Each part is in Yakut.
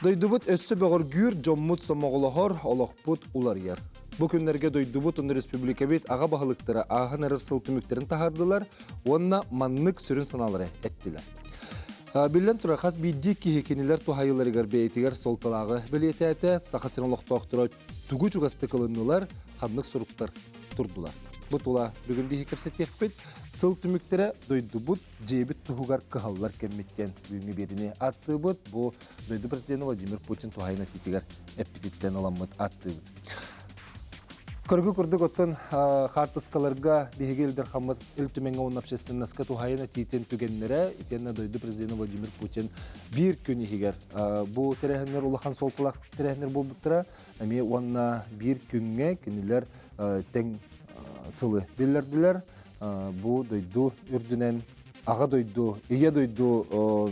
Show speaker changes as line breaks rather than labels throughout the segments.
Дойдубут өссө бөҕөргүүр, дьоммут сомоҕолоһор, олохпут уларыйар. Бу күннэргэ дойдубут уонна республикабыт аҕа баһылыктара ааһан эрэр сыл түмүктэрин таһаардылар уонна маннык сүрүн санаалары эттилэр. Биллэн турар, хас биирдии киһи кинилэр туһайыыларыгар бэйэтигэр суолталааҕы бэлиэтээтэ, Саха сирин олохтоохторо тугу чугастык ылыннылар, ханнык суруктар турдулар. Бу тула бүгүн биһи кэпсэтиэхпит. Сыл түмүктэрэ дойдубут, дьиэбит туһугар кыһаллар кэммиттэн бүгүҥҥү биэриини аттыыбыт. Бу дойду президенэ Владимир Путин туһайын этиитигэр эппититтэн ыламмыт аттыыбыт. Көргү курдук оттон хаартыскаларга биһиги Ил Дархаммыт Ил Түмэҥҥэ уонна общественноска туһайын этиитин түгэннэрэ итиэннэ дойду президенэ Владимир Путин биир күн иһигэр бу тэрээһиннэр улахан суолталаах тэрээһиннэр буолбуттара эмиэ уонна биир күҥҥэ кинилэр тэҥ сылы биллэрдилэр. Бу дойду үрдүнэн аҕа дойду, ийэ дойду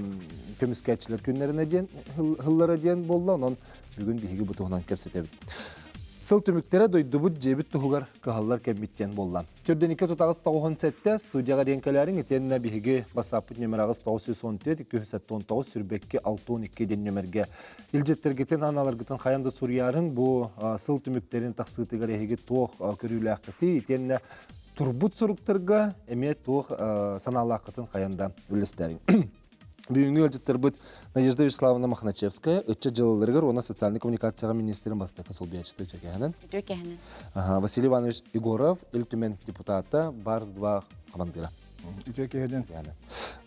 көмүскээччилэр күннэринэ диэн хыллара диэн буолла. Онон бүгүн биһиги бу туһунан кэпсэтэбит. Сыл түмүктэрэ дойдубут дьиэбит туһугар кыһаллар кэммит диэн буолла. Төрдүнүкэ тутаҕыс тоҕуһун сэттэ студияҕа диэн кэлээриҥ итиэннэ биһиги бассааппыт нөмер аҕыс 914 279 сүрбэкки 62 диэн нөмергэ илдьиттэргитин аналаргытын хайан да суруйаарыҥ бу сыл түмүктэрин тахсыытыгар эһиги туох көрүүлээххитий итиэннэ турбут суруктарга эмиэ туох санаалааххытын хайан да үллэстээриҥ. Бүгүҥҥү ыалдьыттарбыт Надежда Вячеславовна Мохначевская, ыччат дьыалаларыгар уонна социальнай коммуникацияҕа министрин бастакы солбуйааччыта үтүөкэһинэн.
Үтүөкэһинэн.
Василий Иванович Егоров, Ил Түмэн депутата, Барс-2 хамандыыра.
Үтүөкэһинэн.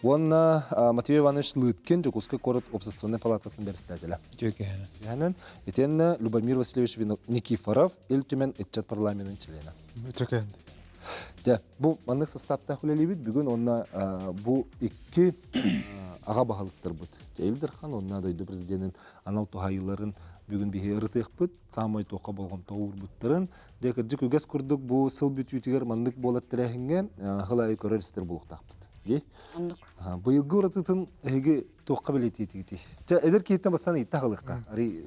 Уонна Матвей Иванович Лыткин, Дьокуускай куорат общественнай палататын председателэ.
Үтүөкэһинэн.
Итиэннэ Любомир Васильевич Никифоров, Ил Түмэн ыччат парламенын чилиэнэ.
Үтүөкэһинэн.
Дьэ, бу маннык састааптаах үлэлиибит. Бүгүн уонна бу икки аҕа баһылыктарбыт Ил Дархан уонна дойду президенин анал туһаайыыларын бүгүн биһи ырытыахпыт. Саамай туохха болҕомто уурбуттарын. Дьэ, кырдьык үгэс курдук бу сыл бүтүүтүгэр маннык буолар тэрээһиҥҥэ сыл аайы көрөр-истэр буолуохтаахпыт. Дии?
Оннук.
Быйылгы уратытын эһиги туохха бэлиэтиитигитий? Чэ, эдэр киһиттэн бастаан ыйытта аҕалыахха. Арый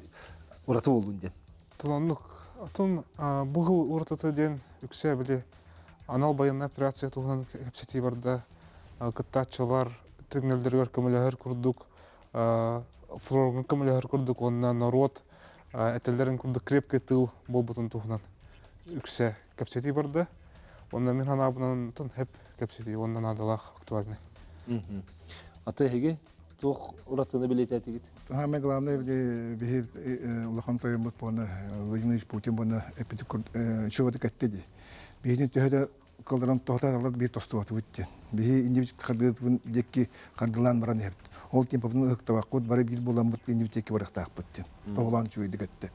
ураты буоллун диэн.
Тыл оннук. Отон бу сыл уратыта диэн үксэ били анал байыаннай операция туһунан кэпсэтии барда. Кыттааччылар түҥнэллэригэр көмөлөһөр курдук, фроҥҥа көмөлөһөр курдук уонна норуот этэллэрин курдук крепкий тыл буолбутун туһунан үксэ кэпсэтии барда. Уонна мин санаабынан хэп кэпсэтии уонна наадалаах актуальный.
Аты эһиги туох уратыны билиэтээтигит?
Самое главное, биһи улахан тойоммут буона Владимир Ильич Путин буона эппити чуобаты кэтте ди. Биһини төһө да кылдаран тоһутааталар биир тостубатыбыт диэн. Биһи иннибит хардыытыбын диэки хардылаан баран иһэбит. Ол темпабытын ыһыктабакпыт, бары биир буоламмыт иннибит диэки барыахтаахпыт диэн. Тоһулаан үчүгэйдик этте.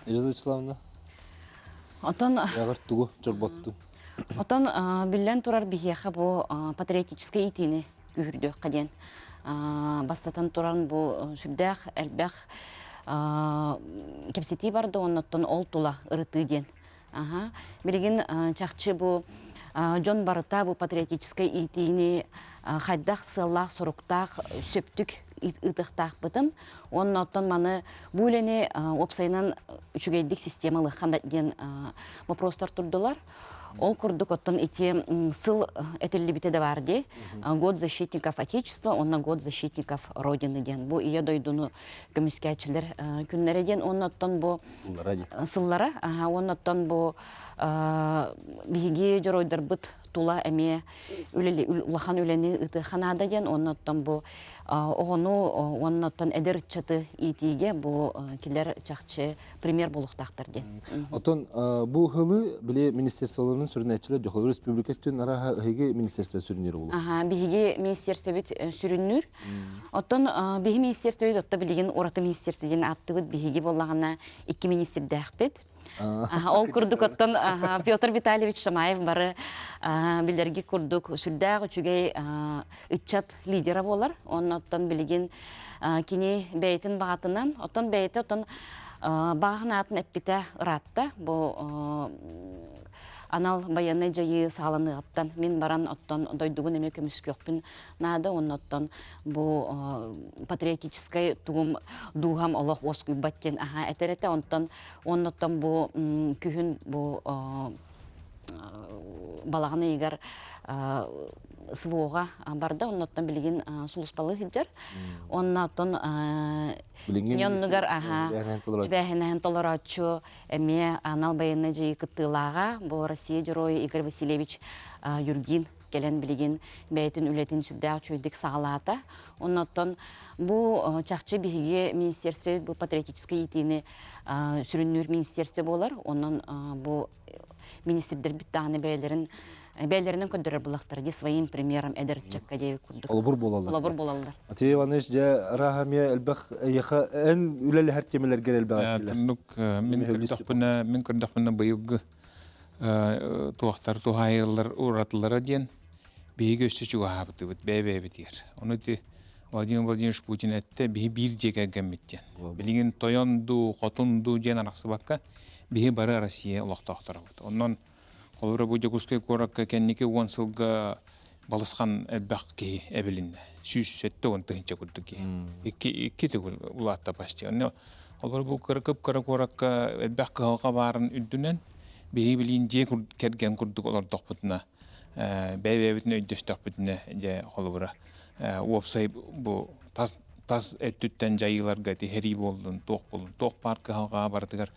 Надежда Вячеславовна?
Отон
Ягар тугу чорботтуҥ?
Отон биллэн турар биһиэхэ бу патриотическай иитиини күүһүрдүөххэ диэн бастатан туран бу сүрдээх элбэх кэпсэтии барда оннуттан ол тула ырытыы диэн. Аха. Билигин чахчы бу дьон барыта бу патриотическай иитиини хайдах сыаллаах-соруктаах сөптүк ыытыахтаахпытын уонна оттон маны бу үлэни уопсайынан үчүгэйдик системалыахха диэн вопростар турдулар. Ол курдук оттон ити сыл этиллибитэ да бар дии. Год защитников Отечества уонна Год защитников Родины диэн. Бу ийэ дойдуну көмүскээччилэр күннэрэ диэн. Уонна оттон бу сыллара. Уонна оттон бу биһиги дьоруойдарбыт тула эмиэ улахан үлэни ыытыахха наада диэн уонна оттон бу оҕону уонна оттон эдэр ыччаты иитиигэ бу килэр чахчы пример буолуохтаахтар диэн.
Оттон бу ыһылы били министерстволарын сүрүнээччилэр Дьохолор Республика өттүн араха ыһыгы министерство сүрүннүүр буолуо.
Аха, биһиги министерствобит сүрүннүүр. Оттон биһи министерствобит отто билигин ураты министерство диэн ааттыбыт биһиги буоллаҕына икки министрдээхпит. Ол курдук оттон Петр Витальевич Шамаев бары билэрги курдук сүрдээх үчүгэй ыччат лидера буолар. Онно оттон билигин кини бэйэтин баҕатынан, оттон бэйэтэ оттон баҕа санаатын эппитэ ыраатта. Бу анал байыаннай дьайыы саҕаланыаҕыттан мин баран оттон дойдубун эмиэ көмүскүөхпүн наада уонна оттон бу патриотическай тугум дууһам олох уоскуйбат диэн аһаа этэр этэ онтон уонна оттон бу күһүн бу балаҕан ыйыгар. СВО-ҕа барда, оннуттан билигин сулууспалыы сылдьар. Онна оттон оннугар аха эбээһинэһин толорооччу эмиэ анал байыаннай дьайыы кыттыылааҕа бу Россия Дьоруойа Игорь Васильевич Юргин кэлэн билигин бэйэтин үлэтин сүрдээх үчүгэйдик саҕалаата. Оннуттан бу чахчы биһиги министерствебит бу патриотическай иитиини сүрүннүүр министерство буолар. Онон бу министрдэрбит даҕаны бэйэлэрин бэйэлэринэн көрдөрөр булахтара ди своим примером эдэр ыччакка диэбит курдук.
Холобур буолаллар.
Холобур буолаллар.
Матвей Иванович, дьэ арааһа эмиэ элбэх эйиэхэ эн үлэлэһэр тиэмэлэргэр элбэх этилэр.
Туннук мин көрдөхпүнэ, мин көрдөхпүнэ быйылгы туохтар туһаайыллар уратылара диэн биһиги өссө чугаһаабытыбыт бэйэ-бэйэбитигэр. Ону ити Владимир Владимирович Путин эттэ, биһи биир дьиэ кэргэммит диэн. Билигин тойон дуу, хотун дуу диэн арахсыбакка, биһи бары Россия олохтоохторобут. Онон холобура бу Дьокуускай куоракка кэнники 10 сылга балысхан элбэх киһи эбилиннэ. 170 тыһыынча курдук киһи. Икки төгүл улаатта почти. Онно холобура бу кып-кыра куоракка элбэх кыһалҕа баарын үрдүнэн биһиги билигин дьиэ кэргэн курдук олордохпутуна бэйэ-бэйэбитин өйдөстөхпүтүнэ дьэ холобура уопсай бу тас тас өттүттэн дьайыыларга тиһэрии буоллун туох буоллун туох баар кыһалҕаҕа барытыгар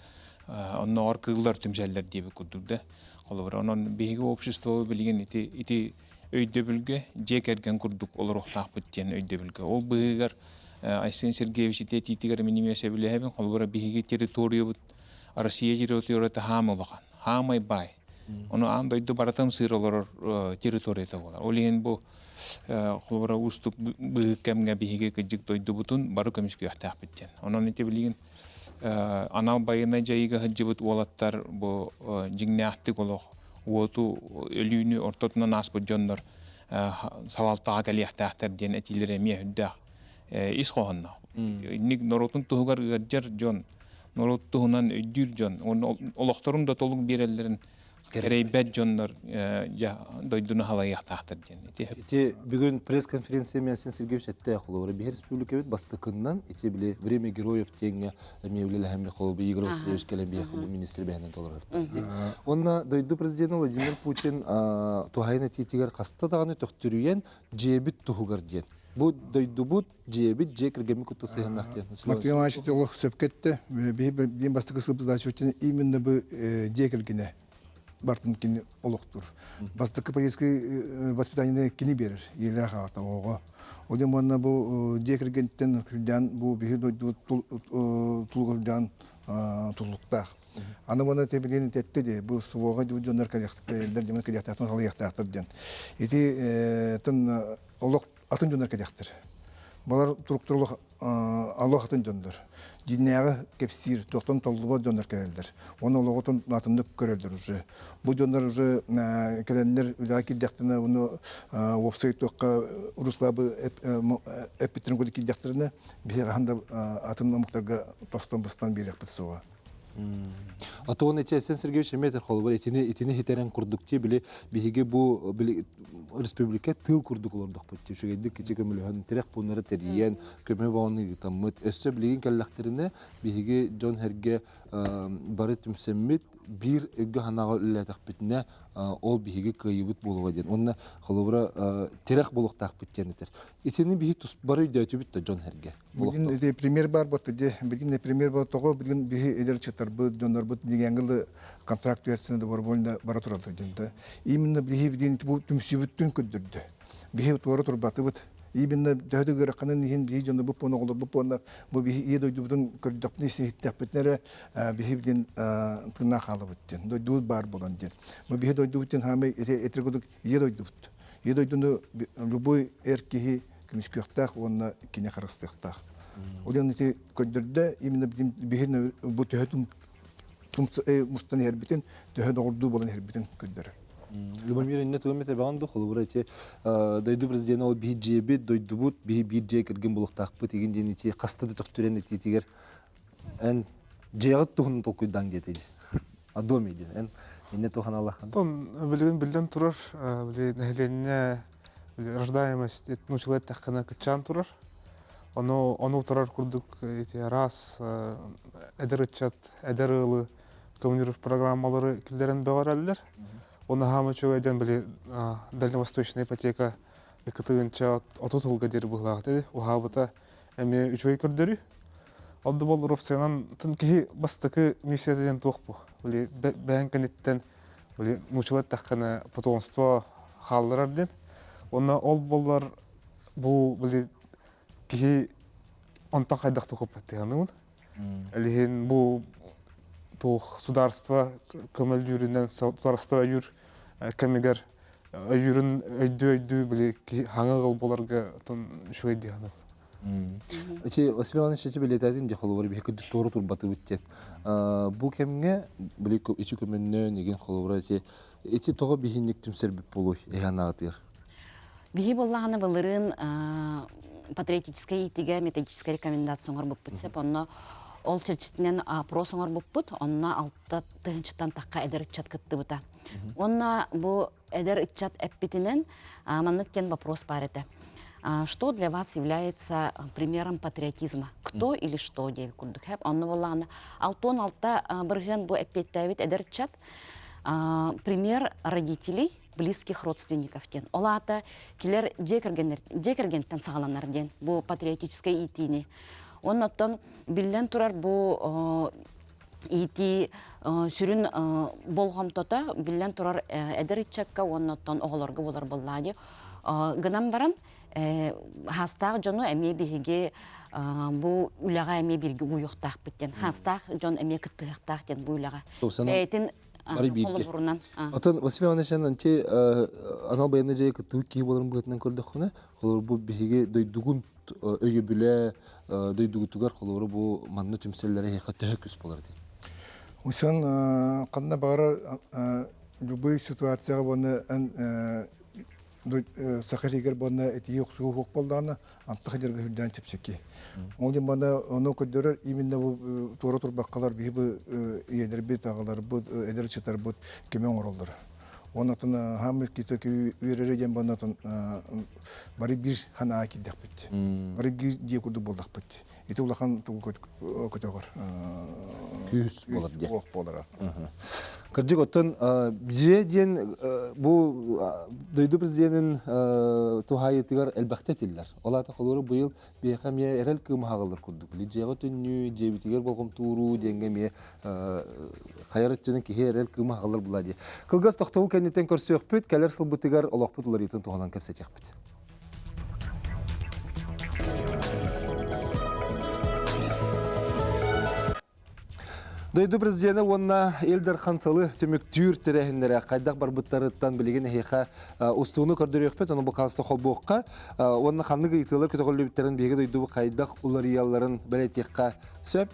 оннооҕор кыыллар түмсэллэр диэбит курдук да холобура онон биһиги общество билигин ити ити өйдөбүлгэ дьиэ кэргэн курдук олоруохтаахпыт диэн өйдөбүлгэ ол быыһыгар Айсен Сергеевич ити этиитигэр мин эмиэ сөбүлэһэбин холобура биһиги территориябыт Россия территорията хаам улахан хаамай баай ону аан дойду барытын сыыр олорор территорията буолар ол иһин бу холобура уустук быһыы кэмҥэ биһиги кырдьык дойдубутун бары көмүскүөхтээхпит диэн онон ити билигин анал байыаннай дьайыыга сылдьыбыт уолаттар бу дьиҥнээхтик олох уоту өлүүнү ортотунан ааспыт дьоннор салалтаҕа кэлиэхтээхтэр диэн этиилэрэ эмиэ үрдээх ис хоһоонноох. Инник норуотун туһугар ыалдьар дьон, норуот туһунан өйдүүр дьон, уонна олохторун да толук биэрэллэрин эрэйбэт дьоннор дьэ дойдуну халайыахтаахтар диэн.
Ити Ити бүгүн пресс-конференция Миасин Сергеевич этте холобура биһи республикабыт бастакыннан ити били время героев диэҥҥэ эмиэ үлэлэһэммит холобу Игорь Васильевич кэлэн биһиэхэ бу министр бэһинэн толорор. Уонна дойду президена Владимир Путин туһайын этиитигэр хаста даҕаны төхтүрүйэн дьиэбит туһугар диэн. Бу дойдубут, дьиэбит, дьиэ кэргэммит кытта сыһыаннаах диэн.
Матвей Иванович олох сөпкө эттэ. Биһи диэн бастакы сылбытааччыбытын именно бу дьиэ кэргэнэ бартын кини олохтуур. Бастакы политическай воспитаниены кини биэрэр, иэлээх аҕата оҕоҕо. Ол диэн уонна бу дьиэ кэргэнтэн күрдээн бу биһи дойдубут тулугар үрдээн туллуктаах. Аны уонна билигин этэтте дии, бу СВО-ҕа дьоннор кэлиэхтэрдэр, дьоннор кэлиэхтээхтэр, халыйыахтаахтар диэн. Ити тын олох атын дьоннор кэлиэхтэр. Балар туруктар олох олох атын дьоннор. Дьиҥнээҕи кэпсиир, туохтан толлубат дьоннор кэлэллэр. Уонна олоҕутун атыннык көрөллөр уже. Бу дьоннор уже кэлэннэр үлэҕэ киирдэхтэринэ, уну уопсай туохха Руслабы эппиттэрин курдук киирдэхтэринэ, биһиэхэ хаһан да атын омуктарга тостон-быстан биэриэхпит суоҕа.
Отон эти Айсен Сергеевич эмиэ холобур итини итини хитерен курдук ти били биһиги бу били республика тыл курдук олордохпут ти үчүгэйдик ити көмөлөһөн тирэх пууннары тэрийэн көмө боҕону ыытаммыт өссө билигин кэллэхтэринэ биһиги дьон сэргэ бары түмсэммит биир өйгө санааҕа үлэлээтэхпитинэ ол биһиги кыайыыбыт буолуоҕа диэн уонна холобура тирэх буолуохтаахпыт диэн этэр итини биһи тус бары өйдөөтүбүт да дьон сэргэ
Билигин ити премьер бар буолта дии. Билигин премьер бар тоҕо билигин биһи эдэр ыччаттарбыт, дьоннорбут дигиэҥҥэ контракт түһэрсэнэ добровольно бара тураллар диэн да. Именно биһи билигин бу түмсүүбүттүн көрдөрдө. Биһи туора турбатыбыт. Именно төһө да ыараханын иһин биһи дьоннорбут буона оҕолорбут буона бу биһи ийэ дойдубутун көрдөхпүнэ иһиттэхпитинэ эрэ биһи билигин тыыннаах хаалабыт диэн. Дойдубут баар буолан диэн. Бу биһи дойдубут диэн хаамай этэр курдук ийэ дойдубут. Ийэ дойдуну любой эр киһи көмүскүөхтээх уонна кини харыстыахтаах. Ол иһин ити көрдөрдө именно биһин бу төһө мустан иһэрбитин, төһө доҕордуу буолан иһэрбитин көрдөрөр.
Любомир инне тугум этэбэҕин ду холобура ити дойду президена ол биһи дьиэбит, дойдубут, биһи биир дьиэ кэргэн булуохтаахпыт игин диэн ити хаста да төхтүрэн этиитигэр эн дьиэҕит туһунан толкуйдаан диэтий о доме диэн эн инне туһаналахан
Тон билигин биллэн турар, били нэһилиэнньэ рождаемость научила эттэххинэ кыччаан турар. Ону ону утарар курдук ити араас эдэр ыччат, эдэр ыалы көмүнүр программалары киллэрэн бөҕөрөллөр. Оны хаама үчүгэй диэн били дальневосточная ипотека ыкытыгынча 30 сылга диэри быһылаах уһаабыта эмиэ үчүгэй көрдөрүү. Ол да буоллар уопсайынан киһи бастакы миссията диэн туох бу? Били бэйэҥ кэнниттэн били нууччалар эттэххинэ потомство хаалларар диэн. Уонна ол буоллар бу били киһи онтон хайдах токуппат дии Илиһин бу туох судаарство көмөлүүрүнэн судаарство өйүүр кэмигэр өйүүрүн өйдүү-өйдүү били хаҥа ыал буоларга үчүгэй дии саныыбын.
Ити Василий Иванович ити бэлиэтээтин дии холобура биһи кырдьык туору турбатыбыт диэн. Бу кэмҥэ били ити көмөннөөн игин холобура ити ити тоҕо биһинник түмсэрбит буолуой эһэн аатыгар?
Биһи буоллаҕына былырыын патриотическай иитигэ методическай рекомендация оҥорбуппут сөп. Онно ол чэрчитинэн опрос оҥорбуппут. Онно 6 тыһыынчаттан тахха эдэр ыччат кыттыбыта. Онно бу эдэр ыччат эппитинэн маннык диэн вопрос баар этэ. Что для вас является примером патриотизма? Кто или что диэбит курдук. Онно буоллаҕына 66% бу эппиэттээбит эдэр ыччат пример родителей близких родственников диэн. Ол аата килер дьиэ кэргэнтэн саҕаланар диэн бу патриотическай иитиини. Оннуттан биллэн турар бу иитии сүрүн болҕомтото биллэн турар эдэр ыччакка уоннаттан оҕолорго буолар буоллаа дии. Гынан баран хаастаах дьону эмиэ биһиги бу үлэҕэ эмиэ бииргэ угуйуохтаахпыт диэн. Хаастаах дьон эмиэ кыттыһыахтаах диэн бу үлэҕэ. Бэйэтин
Бары бииргэ.
холобурунан.
Отон Василий Иванович анчи анал байыаннай дьайыы кыттыбыт киһи буоларын быһыытынан көрдөххүнэ, холобур бу биһиги дойдугун өйөбүлэ дойдугутугар холобура бу манна түмсэллэрэ эһиэхэ төһө күс буолар этэй?
Усан ханна баҕарар любой ситуацияҕа уонна эн саха сиригэр буонна этии охсуһуу суох буоллаҕына антах дьарга үрдээн чэпчэки. Ол диэн манна ону көрдөрөр именно бу туора турбаккалар биһи бу ийэлэрбит, аҕаларбыт, эдэр ыччаттарбыт көмө оҥороллор. Онон хааммыт киһи үөрэрэ диэн банна бары биир санаа киирдэхпит. Бары биир дьиэ курдук буоллахпыт. Ити улахан тугу көтөҕөр
күүс буолар диэн.
Уох буолара.
Кырдьык оттон дьиэ диэн бу дойду президенин туһаайыытыгар элбэхтэ этиллэр. Ол аата холууру быйыл биһиэхэ эмиэ эрэл кыыма хаҕыллар курдук. Били дьиэҕэ төннүү, дьиэбитигэр болҕомтууруу диэҥҥэ эмиэ хайар өттүнэн киһи эрэл кыыма хаҕыллар буолла дии. Кылгас тохтобул кэнниттэн көрсүөхпүт, кэлэр сылбытыгар олохпут уларыйыытын туһунан кэпсэтиэхпит. Дойду президенэ уонна Ил Дархан сылы түмүктүүр тэрээһиннэрэ хайдах барбыттарыттан билигин эһиэхэ устууну көрдөрүөхпүт, ону бу хааста холбуохха уонна ханнык ыйытыылар көтөҕүллүбүттэрин биһиги дойдубут хайдах уларыйалларын бэлиэтиэххэ сөп.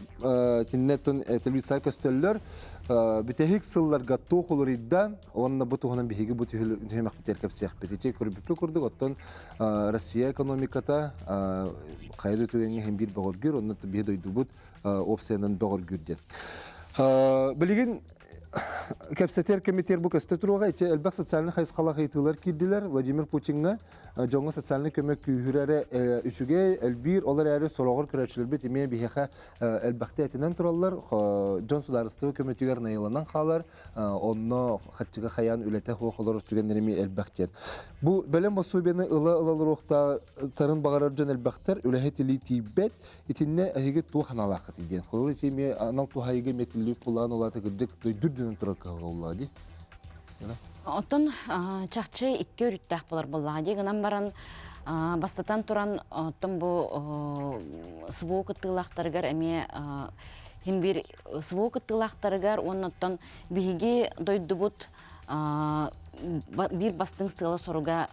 Кинилэр телевизор көстөллөр. Бүтэһик сылларга туох уларыйда уонна бу туһунан биһиги бу түһүмэхпитигэр кэпсиэхпит. Ити көрбүппүт курдук, оттон Россия экономиката хайа да түгэҥҥэ иһин биир бөҕөргүүр, онно биһи дойдубут опциянан бөҕөргүүр диэн. Билигин кэпсэтэр кэмитиэр бу көстө туруоҕа. Ити элбэх социальнай хайысхалаах ыйытыылар киирдилэр. Владимир Путиҥҥа дьоҥҥо социальнай көмө күүһүрэрэ үчүгэй, элбиир, ол эрээри сороҕор көрөөччүлэрбит эмиэ биһиэхэ элбэхтэ этинэн тураллар. Дьон судаарыстыба көмөтүгэр найыланан хаалар. Онно хаччыга хайаан үлэтэ суох олорор түгэннэр эмиэ элбэх диэн. Бу бэлэм босуобуйаны ыла-ыла олоруохтаахтарын баҕарар дьон элбэхтэр, үлэһит илии тиийбэт. Итиннэ эһиги туох аналааххытый диэн. Холобур, ити эмиэ анал туһаайыыга эмиэ этиллибит буоллаҕына, ол аата кырдьык дойду үрдүнэн турар кыһалҕа буоллаҕа дии.
Оттон чахчы икки өрүттээх буолар буоллаҕа дии. Гынан баран бастатан туран, оттон бу СВО кыттыылаахтарыгар эмиэ хин биир СВО кыттыылаахтарыгар уонна оттон биһиги дойдубут биир бастыҥ сыала-соруга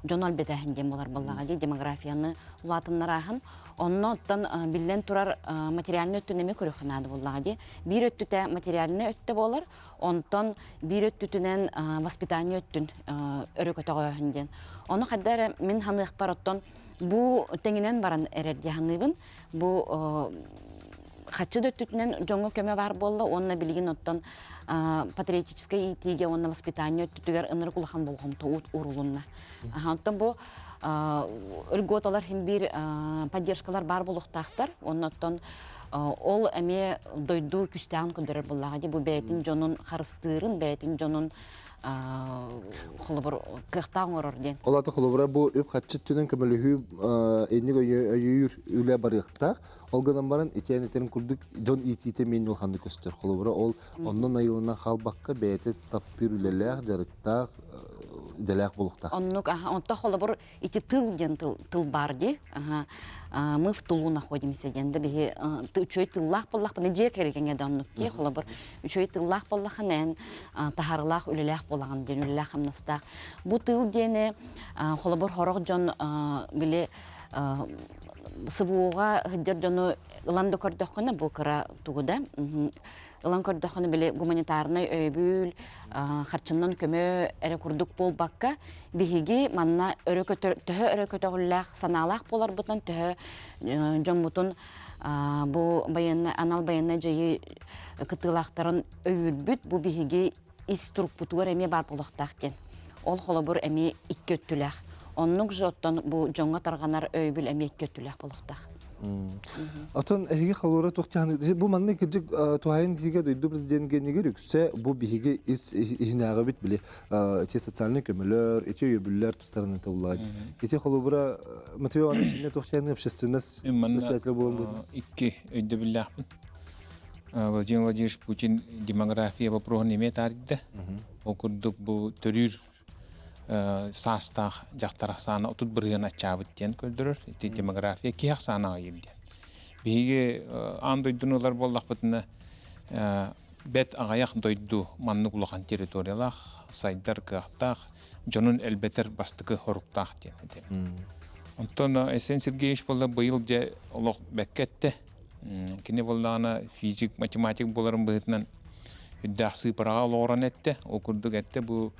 дьону элбэтээһин диэн буолар буоллаҕа дии демографияны улаатыннарааһын онно оттон биллэн турар материальнай өттүн эмиэ көрүөххэ наада буоллаҕа дии биир өттүтэ материальнай өттө буолар онтон биир өттүтүнэн воспитание өттүн өрө көтөҕөөһүн диэн ону хайда эрэ мин ханыахпар оттон бу тэҥинэн баран эрэр дии саныыбын бу хаччы да өттүтүнэн дьоҥҥо көмө баар буолла уонна билигин оттон патриотическай иитиигэ уонна воспитание өттүтүгэр ынырык улахан болҕомто уурулунна. Оттон бу льготалар хин биир поддержкалар баар буолуохтаахтар. Оннуттан. Ол эмиэ дойду күстээҕин көрдөрөр буоллаҕа дии. Бу бэйэтин дьонун харыстыырын, бэйэтин дьонун холобур кыахтаах оҥорор диэн.
Ол аата холобура бу үп-харчы өттүнэн көмөлөһүү инник өйүүр үлэ барыахтаах. Ол гынан баран итиэн этэрин курдук дьон иитиитэ мин улаханнык көстөр. Холобура ол оннун айылынан хаалбакка бэйэтэ таптыыр үлэлээх, дьарыктаах, идэлээх буолуохтаах.
Оннук, онто холобур ити тыл диэн тыл, тыл баар дии. Аха. Мы в тылу находимся диэн да биһи үчүгэй тыллаах буоллахпына дьиэ кэргэҥҥэ да оннук дии. Холобур үчүгэй тыллаах буоллаххына эн таһаарылаах үлэлээх буолаҕын диэн үлэлээх хамнастаах. Бу тыл диэни холобур сорох дьон били СВО-ҕа сылдьар дьону ылан да көрдөххүнэ бу кыра тугу да ылан көрдөххүнэ били гуманитарнай өйөбүл харчынан көмө эрэ курдук буолбакка биһиги манна өрө көтөр төһө өрө көтөҕүллээх санаалаах буоларбытынан төһө дьоммутун бу байыаннай анал байыаннай дьайыы кыттыылаахтарын өйүүрбүт бу биһиги ис турукпутугар эмиэ баар буолуохтаах диэн. Ол холобур эмиэ икки өттүлээх. Оннук же оттон бу дьоҥҥо тарҕанар өйөбүл эмиэ икки өттүлээх буолуохтаах.
Отон эһиги холура туох бу маннык кырдьык туһайын сигэ дойду президент генигер үксэ бу биһиги ис иһинээҕибит били ити социальный көмөлөр, ити өйөбүллэр тустарынан тыллаат. Ити холобура Матвей Иванович инне туох общественность председателя буолан
Икки өйдөбүллээхпин. Владимир Владимирович Путин демография вопроһун эмиэ таарыйда. Ол курдук бу төрүүр саастаах дьахтар ахсаана 30% аччаабыт диэн көрдөрөр. Ити демография киһи ахсаана аҕыйыр диэн. Биһиги аан дойдуну ылар буоллахпытына бэт аҕыйах дойду маннык улахан территориялаах, сайдар кыахтаах, дьонун элбэтэр бастакы хоруктаах диэн этим. Онтон Айсен Сергеевич буолла быйыл дьэ олох бэккэ эттэ. Кини буоллаҕына физик, математик буоларын быһыытынан үрдээх сыыпараҕа олоҕуран эттэ. Ол курдук эттэ бу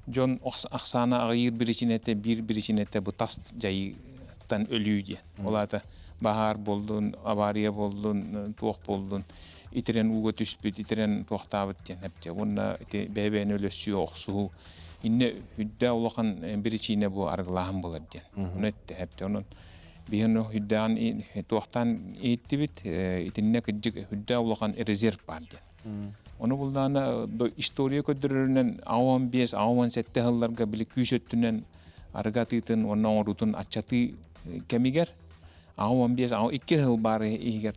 дьон ахсаана аҕыйыыр биричиинэтэ биир биричиинэтэ бу тас дьайыыттан өлүү диэн. Ол аата баһаар буоллун, авария буоллун, туох буоллун, итирэн ууга түспүт, итирэн туохтаабыт диэн эптэ. Уонна ити бэйэ-бэйэни өлөссүү, охсуһуу иннэ үрдээх улахан биричиинэ бу арыгылааһын буолар диэн. Ону эттэ эптэ. Онон Биһиги үрдээн туохтаан иһиттибит, итиннэ кырдьык үрдээх улахан резерв баар диэн. Ону булдаана история көрдөрөрүнэн 15 17 сылларга били күүс өттүнэн арыгы атыытын уонна оҥоруутун аччатыы кэмигэр 15 2 сыл баар иһигэр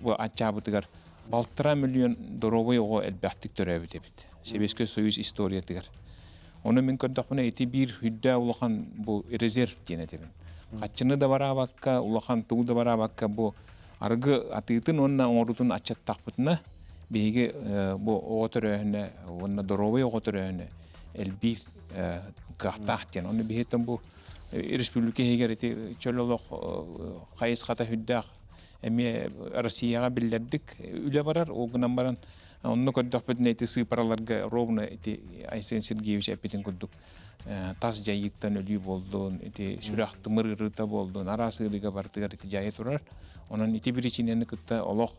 аччаабытыгар балтараа миллион доруобай оҕо элбэхтик төрөөбүт эбит. Сэбиэскэй Союз историятыгар. Ону мин көрдөхпүнэ ити биир үрдээх улахан бу резерв диэн этэбин. Хаччыны да бараабакка, улахан тугу да бараабакка бу арыгы атыытын уонна оҥоруутун аччаттахпытына биһиги бу оҕо төрөөһүнэ уонна доруобай оҕо төрөөһүнэ элбиир кыахтаах диэн. Ону биһиттэн бу республика иһигэр ити чөл олох хайысхата үрдээх эмиэ Россияҕа биллэрдик үлэ барар. Ол гынан баран Онно көрдөхпүтүнэ ити сыыпараларга ровно ити Айсен Сергеевич эппитин курдук тас дьайыыттан өлүү буоллун, ити сүрэх тымыр ыарыыта буоллун, араас ыарыыга барытыгар ити дьайа турар. Онон ити биричиинэни кытта олох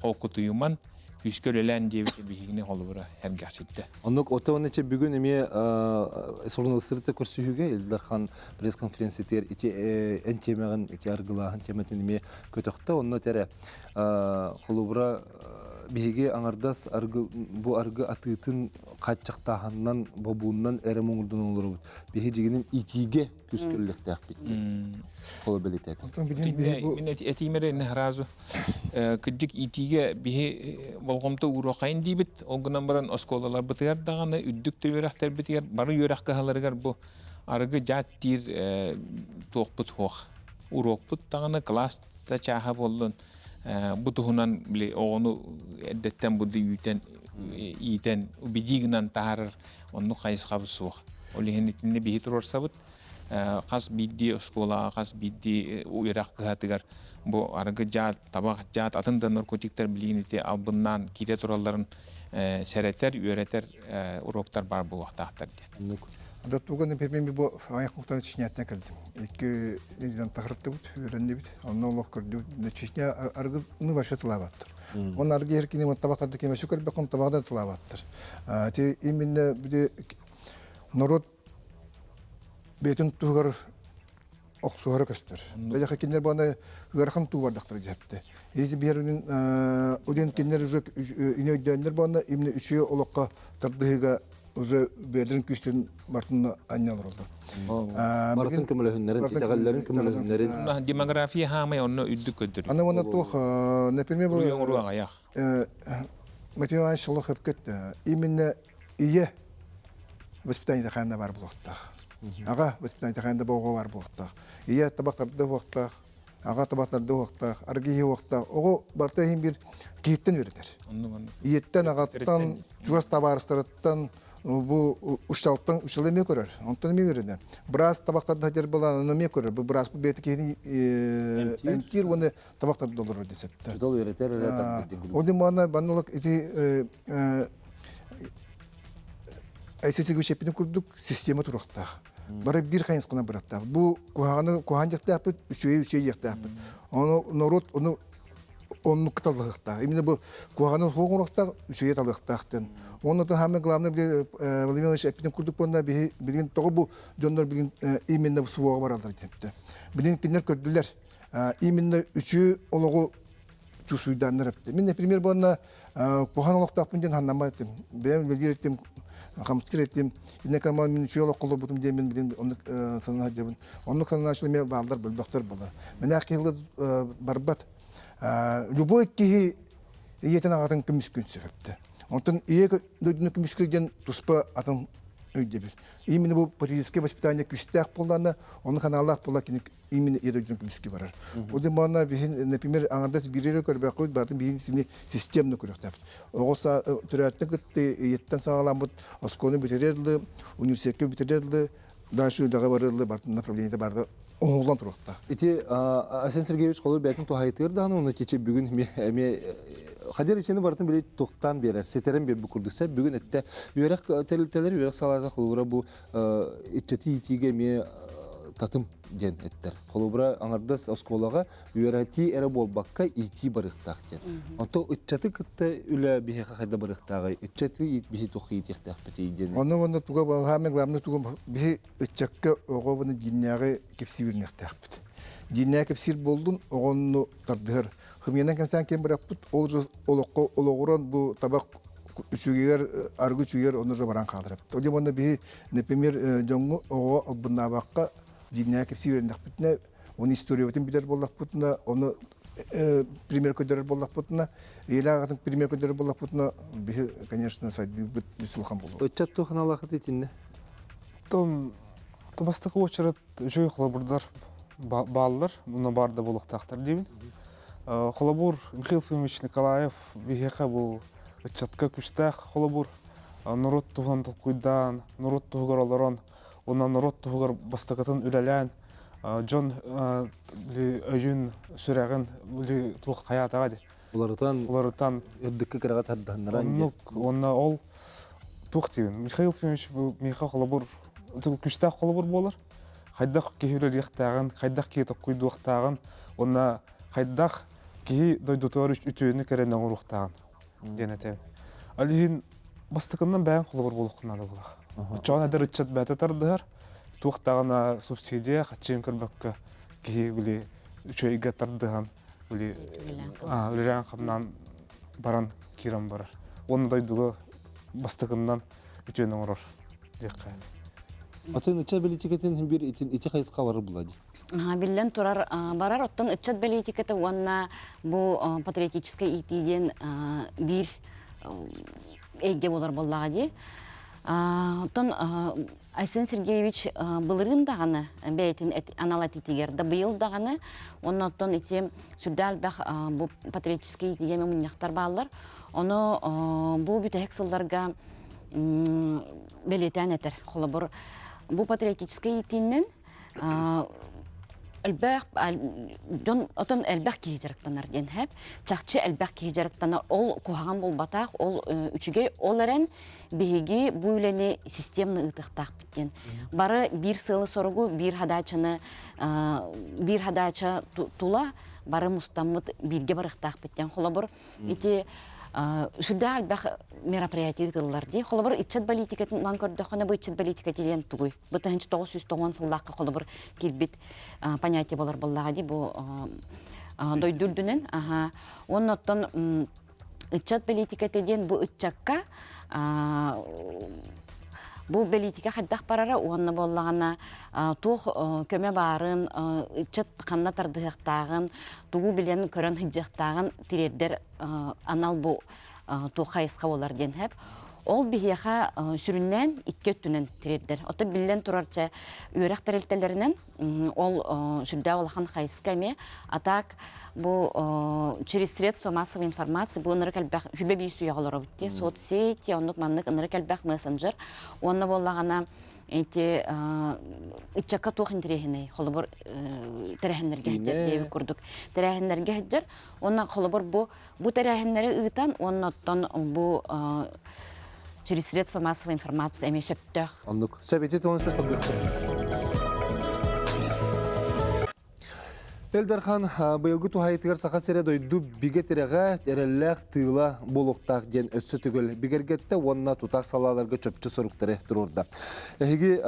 холкутуйуман күүскэ үлэлээн диэбит биһигини холобура сэргэхситтэ.
Оннук отон иче бүгүн эмиэ суруналыыстарыта көрсүһүүгэ Ил Дархан пресс-конференциятыгар ити эн темэҕин ити аргылааһын тематын эмиэ көтөхтө. Онно тере холобура биһиги аҥардас аргы бу аргы атыытын хааччахтааһынынан бобууннан эрэ муҥурдан олоробут. Биһи дьигинин итиигэ күскөллөхтөөхпүт диэн холо бэлитээтим.
Мин этиим эрэ сразу кырдьык итиигэ биһи болҕомто ууруоххайын диибит. Ол гынан баран оскуолаларбытыгар даҕаны үрдүк да үөрэхтэрбитигэр бары үөрэх кыһаларыгар бу арыгы дьаат диир туохпут суох. Уруокпут даҕаны кылаас да чааһа буоллун бу туһунан били оҕону эрдэттэн буду үүтэн иитэн убедии гынан таһаарар оннук хайысхабыт суох. Ол иһин итиннэ биһи туруорсабыт. Хас биирдии оскуолаҕа, хас биирдии үөрэх кыһатыгар бу арыгы дьаат, табах дьаат, атын да наркотиктар билигин ити албыннаан киирэ туралларын сэрэтэр, үөрэтэр уроктар баар буолуохтаахтар диэн.
Да туган например, бу аяқ Чечняттан кэлдим. Икки недельдан тахырттыбыт, үөрэннибит. Онно олох көрдүбүт. Чечня аргы ну вообще тылаабаттар. Он аргы эркини вот табақтарды кеме шүкір бекон табағдан тылаабаттар. Те именно биде народ бетин тугар охсуһара көстөр. Бэйэхэ кинилэр баны ыарахан туу бардахтара дьэпте. Ити биһэринин уден кинилэр уже үнө өйдөөннөр буонна именно үчүгэй олоххо тардыһыыга уже бэйэлэрин күүстэрин бартын анньан олороллор.
Барытын көмөлөһүннэрин, итэҕэллэрин көмөлөһүннэрин.
Демография хаамай онно үрдүк көрдөрөр.
Аны уонна туох, например,
Буруй оҥоруу аҕыйах.
Матвей Иванович олох өпкөт именно ийэ воспитание хаанна бар буолуохтаах. Аҕа воспитание хаанна оҕо бар буолуохтаах. Ийэ табах тарды уохтаах, аҕа табах тарды уохтаах, аргы иһи уохтаах. Оҕо барыта иһин биир киһиттэн үөрэтэр. Ийэттэн, аҕаттан, чугас табаарыстарыттан бу учталтан учтал эмиэ көрөр. Онтон эмиэ үөрэнэр. Быраас табах тарда сылдьар буолан ону эмиэ көрөр. Бу быраас бу бэйэтэ киһини эмтиир уонна табах тарда олорор диэн сөптөөх.
Учутал үөрэтэр эрэ тардыр диэн
Ол маана банналык ити айсесигүчэппитин курдук система туруохтаах. Бары биир хайысханан барыахтаах. Бу куһаҕаны куһаҕан диэхтээхпит, үчүгэйи үчүгэй диэхтээхпит. Ону норуот ону оннук талыахтаах. Именно бу куһаҕаны суох оҥоруохтаах, үчүгэйи талыахтаах диэн. Уонна то самое главное Владимир Иванович эппитин курдук буолла биһи билигин тоҕо бу дьоннор билигин именно суоҕа бараллар диэн. Билигин кинилэр көрдүлэр. Именно үчүгэй олоҕу чувствуйдааннар эптэ. Мин, например, буонна куһаҕан олохтоохпун диэн ханнаммат этим. Бэйэм үлэлиир этим, хамсыыр этим. Иннэ кама мин үчүгэй олоххо олорбутум диэн мин билин оннук санаа сылдьабын. Оннук санааччылар эмиэ бааллар, бөлбөхтөр буолар. Мэнээх киһи барбат. Любой киһи ийэтин аҕатын көмүскүөн сөп. Онтон ийэ дойдуну көмүскүүр диэн туспа атын өйдөбүл. Именно бу патриотическое воспитание күүстээх буоллаҕына, оннук аналлаах буолла кини именно ийэ дойдуну көмүскүү барар. Ол да маана биһин, например, аҥардас биири көрбөккүт, барытын биһин сини системно көрүөхтээхпит. Оҕо төрөөттөн кытта ийэттэн саҕаламмыт оскуоланы бүтэрэр дылы, университекка бүтэрэр дылы, дальше үлэҕэ барар дылы барытын направлениета барыта оҥоһуллан туруохтаах.
Ити Арсен Сергеевич холур бэйэтин туһайытыыр даҕаны уонна чичи бүгүн эмиэ Хадир ичини барытын били тухтаан биэрэр, ситэрэн биэрбит курдук. Сэ бүгүн этте үөрэх тэрилтэлэр үөрэх салаата холобура бу иччати иитиигэ эмиэ татым диэн эттэр. Холобура аҥардас оскуолаҕа үөрэтии эрэ буолбакка иитии барыахтаах диэн. Онто ыччаты кытта үлэ биһиэхэ хайда барыахтааҕый? Ыччаты биһи туох иитиэхтээхпитий диэн.
Онно уонна туга балаһаамай главное туга биһи ыччакка оҕо дьииннээҕи кэпсии үөрэнэхтээхпит. Дьииннээҕи кэпсиир буоллун оҕону тардыһар. Хымыйанан кэмсээн кэм бырахпыт ол же олоххо олоҕуран бу табах үчүгэйэр аргы үчүгэйэр ону же баран хаалар эбит. Ол уонна биһи например дьоҥҥо оҕо албыннаабакка дьииннээҕи кэпсии үөрэннэхпитинэ оны историябытын билэр буоллахпытына ону пример көрдөрөр буоллахпытына ийэлээх аҕатын пример көрдөрөр буоллахпытына биһи конечно сайдыыбыт улахан буолуо.
Ыччат туох аналаахыт итиннэ?
Тон бастакы уочарат үчүгэй холобурдар бааллар, муна баар да буолуохтаахтар диибин. Холобур, Михаил Ефимович Николаев биһиэхэ бу ыччатка күстээх холобур, норуот туһунан толкуйдаан, норуот туһугар олорон, уонна норуот туһугар бастакытын үлэлээн, дьон өйүн, сүрэҕин туох хайаатаҕа дии.
Уларытан,
уларытан
үрдүккэ кыраҕа тардаһыннаран
Оннук, уонна ол туох диибин, Михаил Ефимович миэхэ холобур, күстээх холобур буолар. Хайдах киһи үлэлиэхтээҕин, хайдах киһи токкуйдуохтааҕын уонна хайдах киһи дойдутугар үтүөнү кэрэн оҥоруохтааҕын диэн этэбин. Ол иһин бастакыннан бэйэҥ холобур буолуоххун наада буолар. Оччоҕуна эдэр ыччат бэйэтэ тардыһар, туох даҕаны субсидия хаччыын көрбөккө киһи били үчүгэйгэ тардыһан били үлэлээн-хамнаан баран киирэн барар. Уонна дойдуга бастакыннан үтүөнү оҥорор диэххэ.
Атын ыччат бэлиитикэтин биир ити хайысха барар була дии.
Биллэн турар барар оттон ыччат бэлиитикэтэ уонна бу патриотическай иитии диэн биир эйгэ буолар буоллаҕа дии. Оттон Айсен Сергеевич былырыын даҕаны бэйэтин анал этиитигэр да быйыл даҕаны уонна оттон ити сүрдээх элбэх бу патриотическай иитиигэ мунньахтар бааллар. Ону бу бүтэһик сылларга бэлиэтээн этэр. Холобур, бу патриотическай иитиинэн элбэх дьон отон элбэх киһи дьарыктанар диэн хэп чахчы элбэх киһи дьарыктанар ол куһаҕан буолбатах ол үчүгэй ол эрэн биһиги бу үлэни системно ыытыахтаахпыт диэн бары биир сыалы-соругу биир хадаачаны биир хадаача тула бары мустаммыт бииргэ барыахтаахпыт диэн холобур ити. Сүрдээх элбэх мероприятие ыытыллар дии. Холобур, ыччат политикатынан көрдөххүнэ, бу ыччат политиката диэн тугуй? Бу 1990 сыллаахха холобур киирбит понятие болар буоллаҕа дии бу дойду үрдүнэн. Аха. Уонна оттон ыччат политиката диэн бу ыччакка бу бэлиитикэ хайдах барара уонна буоллаҕына туох көмө баарын, ыччат ханна тардыһыахтааҕын, тугу билэн көрөн сылдьыахтааҕын тириэрдэр анал бу туох хайысха буолар диэн хэп. Ол биһиэхэ сүрүннээн икки өттүнэн тириэрдэр. Оттон биллэн турар чэ үөрэх тэрилтэлэринэн ол сүрдээх улахан хайыска эмиэ. А так бу через средства массовой информации бу ынырык элбэх хүбэ биир сүйэҕэ олоробут дии. Соцсети, оннук маннык ынырык элбэх мессенджер. Уонна буоллаҕына эти ыччакка туох интэриэһинэй холобур тэрээһиннэргэ сылдьар диэбит курдук тэрээһиннэргэ сылдьар уонна холобур бу бу тэрээһиннэри ыытан уонна оттон бу через средства массовой информации эмиэ сөптөөх.
Оннук. Сөп ити туһунан сөп Ил Дархан быйылгы туһаайытыгар Саха сирэ дойду бигэ тирэҕэ, эрэллээх тыыла буолуохтаах диэн өссө төгүл бигэргэттэ уонна тутаах салааларга чопчу соруктары туруорда. Эһиги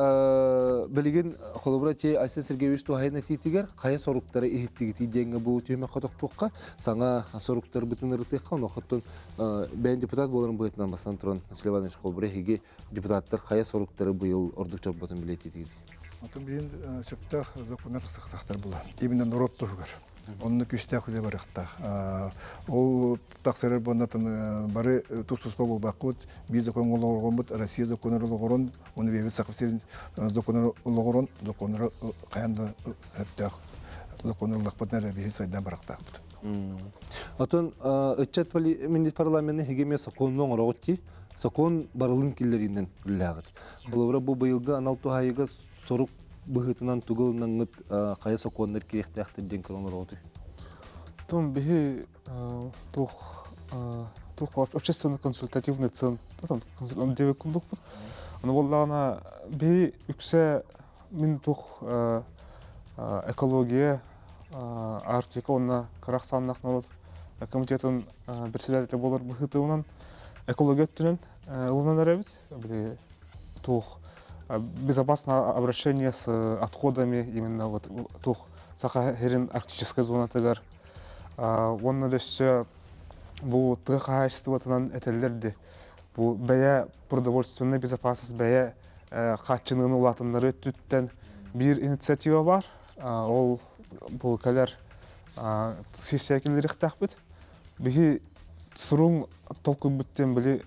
билигин холобура ти Айсен Сергеевич туһаайын этиитигэр хайа соруктары иһиттигитий диэҥҥэ бу түһүмэххэ тохтуохха, саҥа соруктарбытын ырытыахха, онуохаттан бэйэн депутат буоларын быһыытынан бастан туран Василий Иванович холобура эһиги депутаттар хайа соруктары быйыл ордук чорботун билиэтиитигит?
Отон билин сөптөөх законнар тахсахтар була. Именно народ туһугар. Онно күүстээх үлэ барыахтаах. Ол тахсарар буоннатын бары тус-туспа буолбаккыт. Биир закон олоҕургоммут Россия законнары олоҕурун, уонна бэйэбит Саха сирин законнары олоҕурун, законнары хайаан да сөптөөх законнары ыллахпытына эрэ биһи сайдан барыахтаахпыт.
Отон ыччат парламены хигеме сокуонну оҥороҕут дии. Сокуон барылын киллэриинэн үллээҕит. Холобура, бу быйылгы анал туһаайыыга сорук быһыытынан тугу ылынаҥҥыт хайа сокуоннар кириэхтээхтэр диэн көрөн олороҕутуй?
Тум биһи туох туох общественно консультативный центр диэбит курдукпут. Ону буоллаҕына биһи үксэ мин туох экология Арктика уонна кыра ахсааннаах норуот комитетын председателэ буолар быһыытынан экология өттүнэн ылынан эрэбит. Били туох безопасное обращение с отходами именно вот туох Саха сирин арктическай зонатыгар уонна өссө бу тыа хаһаайыстыбатынан этэллэр ди бу бэйэ продовольственная безопасность бэйэ хааччыныыны улаатыннарыы өттүттэн биир инициатива бар. Ол бу кэлэр сессия киллэриэхтээхпит. Биһи суруҥ толкуйбут диэн били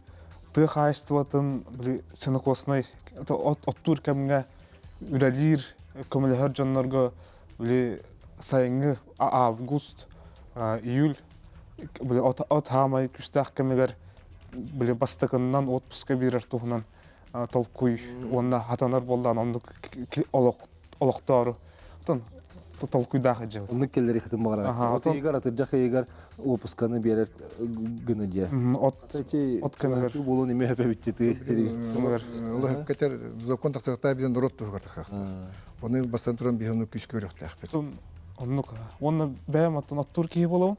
тыа хаһаайыстыбатын били сенокоснай оттуур кэмҥэ үлэлиир көмөлөһөр дьоннорго били сайыҥҥы август июль били от хаамай күстээх кэмигэр били бастакыннан отпуска биэрэр туһунан толкуй уонна хатанар буоллаан оннук олох олохтоору оттон толкуйдаах дьыл.
Оннук кэллэри хытын баҕарар. От ыйыгар атырдьах ыйыгар уопусканы биэрэр гына диэ.
От от көмөлөр
буолуон эме хөпөбүтти тыы.
Олох кетер закон тахсыахтаа биден народ туһугар тахсыахтаах. Оны бастан туран биһи ону күч көрүөхтээхпит.
Оннук. Уонна бэйэм оттон оттуур киһи буолабын.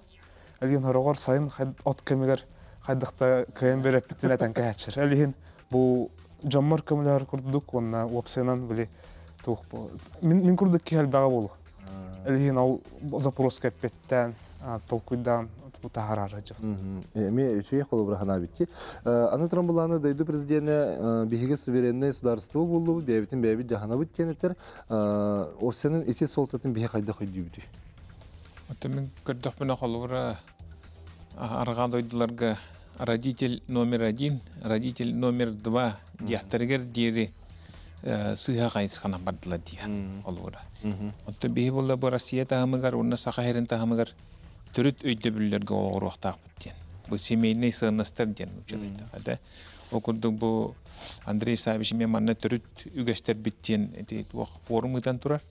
Элиин хороҕор сайын от кэмигэр хайдахта кыайан биэрэппитин этэн кэһэччир. Элиһин бу дьоммор көмөлөһөр курдук уонна уопсайынан били туох бу мин курдук киһи элбэҕэ буолуо. Элиһин ол запроска эппиттээн толкуйдаан таһаарар дьон.
Эми үчүгэй холобура ханаабитти. Аны туран булааны дойду президенэ биһиги суверенный государство буоллубут, бэйэбитин бэйэбит дьаһанабыт диэн этэр. Осенин ити суолтатын биһи хайдах өйдүүбүтүй?
Оттон мин көрдөхпүнэ холобура арҕаа дойдуларга родитель номер один, родитель номер два диэхтэригэр диэри сыыһа хайысханан бардылар диэн холобура. Оттон биһи буолла бу Россия таһымыгар уонна Саха сирин таһымыгар төрүт өйдөбүллэргэ олоҕуруохтаахпыт диэн. Бу семейный сыаннастар диэн училайда. Ол курдук бу Андрей Савич эмиэ манна төрүт үгэстэрбит диэн ити туох форум ыытан турар.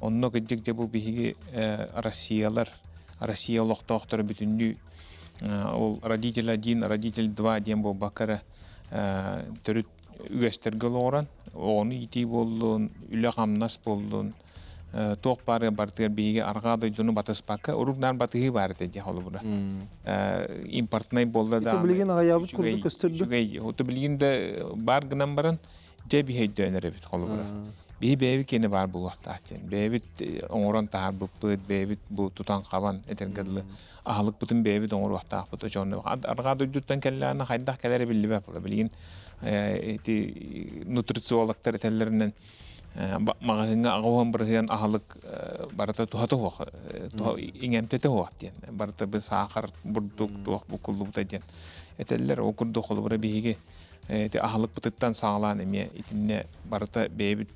Онно кырдьык дьэ бу биһиги Россиялар, Россия олохтоохторо бүтүннүү ол родитель один, родитель два диэн буолбакка эрэ төрүт үгэстэргэ олоҕуран оҕону иитии буоллун, үлэ-хамнас буоллун, Туох баары барытыгар биһиги арҕаа дойдуну батыспакка, урук наар батыһыы баар этэ дии холобура. Импортнай буолла
Ити
да
билигин аҕайаабыт курдук
үчүгэй
көстөрдө.
үчүгэй. Ото билигин да баар гынан баран дьэ биһи өйдөөнөр эбит холобура. Биһи бэйэбит киэнэ баар буолуохтаах диэн. Бэйэбит оҥорон таһаарбыппыт, бэйэбит бу тутан-хабан этэргэ дылы аһылыкпытын бэйэбит оҥоруохтаахпыт. Очону арҕаа дойдуттан кэллэҕинэ хайдах кэлэрэ биллибэт буола. Билигин ити нутрициологтар этэллэринэн маҕаһыыҥҥа 80% аһылык барыта туһата суох, иҥэмтэтэ суох диэн. Барыта бы саахар, бурдук, туох буккуллубута диэн этэллэр. Ол курдук холобура биһиги ити аһылыкпытыттан саҕалаан эмиэ итиннэ барыта бэйэбит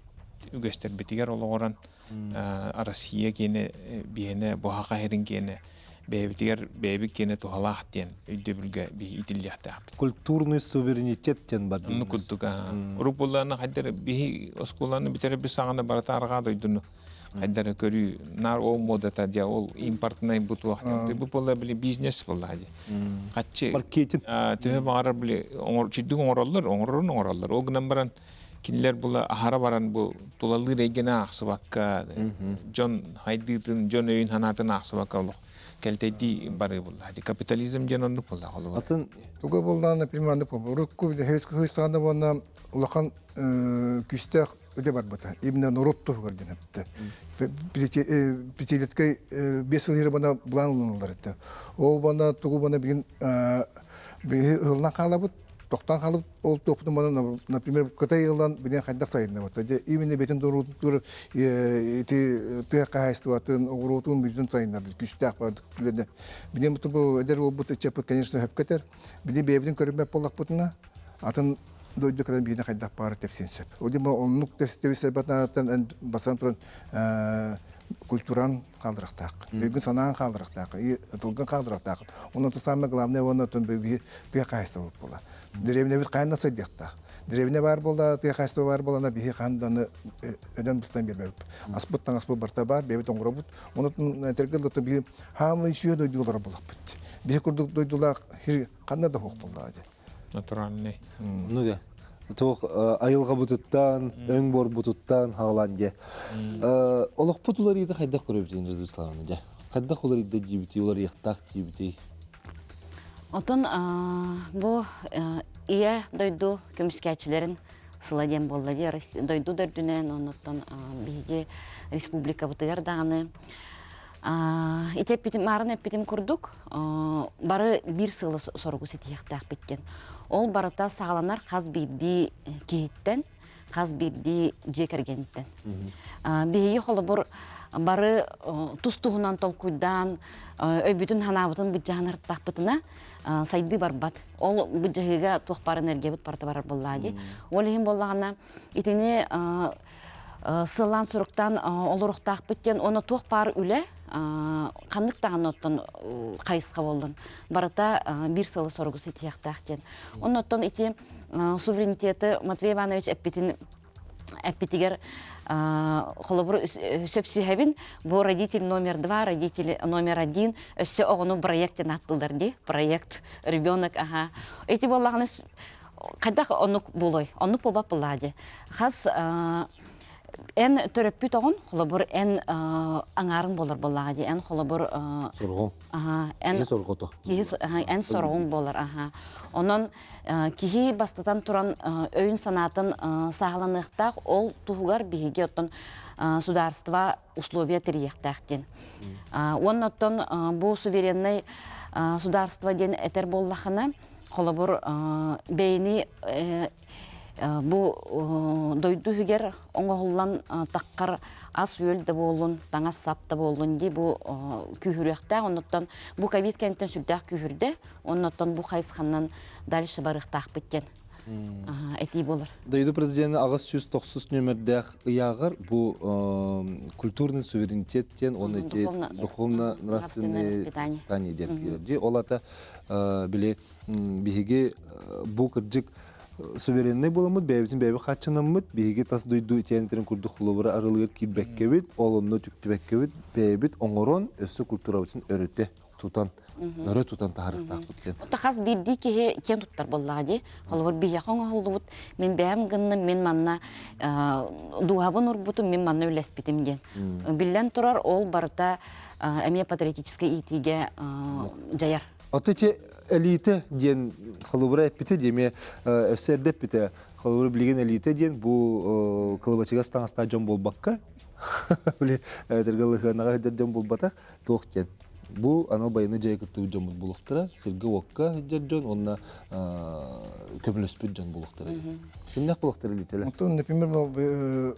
үгэстэрбитигэр олоҕуран Россия киэнэ биһиэнэ буһаха иһэрин киэнэ бэйэбитигэр бэйэбит киэнэ туһалаах диэн өйдөбүлгэ биһи итиллиэхтээхпит.
Культурный суверенитет диэн бар.
Онну курдук урук буоллаана хайдар биһи оскуоланы бүтэрэрбит саҕана барыта арҕаа дойдуну хайдара көрүү наар ол модата дьэ ол импортнай бу туох бу буолла били бизнес буолла дии хаччы
маркетинг
төһө баҕарар били чүйдүк оҥороллор оҥорорун оҥороллор ол гынан баран кинилэр була аһара баран бу тулалыыр эйгэни аахсыбакка дьон хайдыытын дьон өйүн санаатын аахсыбакка олох кэлтэйдии барыы булла капитализм диэн оннук буолла холобур
атын
туга буоллаана например маннык урукку Советский Союз саҕана уонна улахан күүстээх үлэ барбыта. Именно норуот туһугар диэн эптэ. Пятилеткай 5 сыл иһэр бана план ылыналар этэ. Ол бана тугу бана билин биһи ыһыллан хаалабыт, тохтоон хаалабыт. Ол туохпутун бана, например, Кытай ылан билин хайдах сайыннабыт. Дьэ именно бетин туруутун ити тыа хаһаайыстыбатын, оҕуруотун бүтүн сайыннарды күстээх бардык үлэне. Билин бу эдэр уолбут ыччаппыт, конечно, хөпкөтөр. Били бэйэбитин көрүммэт буоллахпытына, атын дойду кэлэн биһиэхэ хайдах баара тэпсиэн сөп. Ол диэн оннук тэбисэрбэтааттан бастан туран культуран хаалдырахтаах, өйгүн санаан хаалдырахтаах, тылгын хаалдырахтаах. Онон самое главное уонна биһи тыа хаһаайыстыбабыт буолар. Дэриэбинэбит хайан да сайдыахтаах. Дэриэбинэ баар буолла, тыа хаһаайыстыба баар буолана биһи хаан даны өдөн быстан биэрбэппит. Аспыт таҥаспыт барта баар, бэйэбит оҥоробут. Онон этэргэ дылы биһи хаамый сүйэ дойдуга олорор буоллахпыт. Биһи курдук дойдулаах ханна да суох буоллаҕа дии.
Натуральный.
Ну да. Туох айылҕабытыттан, өҥ буорбутуттан хаалан дьэ. Олохпут уларыйда хайдах көрөбүтүй Радиславовна дьэ? Хайдах уларыйда диибитий, уларыйыахтаах диибитий?
Отон бу ийэ дойду көмүскээччилэрин сыла диэн буолла дии. Дойду дөрдүнэн, оннуттан биһиги республикабытыгар даҕаны Ити эппитим, маарын эппитим курдук, бары биир сыалы соругу ситиһиэхтээхпит диэн. Ол барыта саҕаланар хас биирдии киһиттэн, хас биирдии дьиэ кэргэниттэн. Биһиги холобур бары тус-туһунан толкуйдаан, өйбүтүн-санаабытын былдьаһан ырыттахпытына, сайдыы барбат. Ол былдьаһыыга туох баар энергиябыт барыта барар буоллаа дии. Ол иһин буоллаҕына, итини сыллаан-суруктаан олоруохтаахпыт диэн уонна туох баар үлэ ханнык даҕаны оттон хайысха буоллун барыта биир сылы соругу ситиһиэхтээх диэн. Онно оттон ити суверенитеты Матвей Иванович эппитин эппитигэр холобур сөпсүһэбин бу родитель номер два, родитель номер один өссө оҕону проект диэн ааттыыллар дии проект ребенок аха ити буоллаҕына хайдах оннук буолуой? Оннук буолбат буоллаҕа дии. Хас эн төрөппүт оҕон, холобур, эн аҥаарыҥ буолар буоллаҕа дии. Эн холобур
Сорҕоҥ.
Эн
Киһи сорҕото.
Киһи эн сорҕоҥ буолар, аха. Онон киһи бастатан туран өйүн-санаатын сааһыланыахтаах, ол туһугар биһиги оттон судаарство условия тэрийиэхтээх диэн. Уонна оттон бу сувереннай судаарство диэн этэр буоллахына, Холобур, бэйэни бу дойду үһүгэр оҥоһуллан таххар ас-үөл да буоллун, таҥас-сап да буоллун дии бу күүһүрүөхтээх. Оннуттан бу ковид кэнниттэн сүрдээх күүһүрдэ. Оннуттан бу хайысханан дальше барыахтаахпыт диэн этии буолар.
Дойду президенэ 890 нүөмэрдээх ыйааҕар бу культурный суверенитет диэн уонна ити духовно-нравственное воспитание диэн киирэр. Ол ата били биһиги бу кырдьык суверенный буоламмыт, бэйэбитин бэйэбит хааччынаммыт, биһиги тас дойду итиэнтэрин курдук холобура арылыгар киирбэккэбит, ол онно түктүбэккэбит, бэйэбит оҥорон өссө культурабытын өрүтэ. тутан, өрө тутан таһарыктаахпыт диэн.
Оттон хас биирдии киһи киэн туттар буоллаҕа дии. Холобур, биһиэхэ оҥоһуллубут, мин бэйэм гынным, мин манна дууһабын урбутум, мин манна үлэспитим диэн. Биллэн турар, ол барыта эмиэ патриотическай иитиигэ дьайар.
Оттон ити элита диэн холобура эппитэ диэми өссө эрдэ эппитэ. Холобура билигин элита диэн бу кылабачыгас таҥастаах дьон буолбакка, били этэргэ ылыһыанаҕа дьон буолбатах, туох диэн Бу анал байыаннай дьайыы кыттыбыт дьоммут булуохтара, сиргэ-уокка сылдьар дьон уонна көмөлөспүт дьон булуохтара. Кимнээх булуохтара илиитэлэр?
Оттон, например,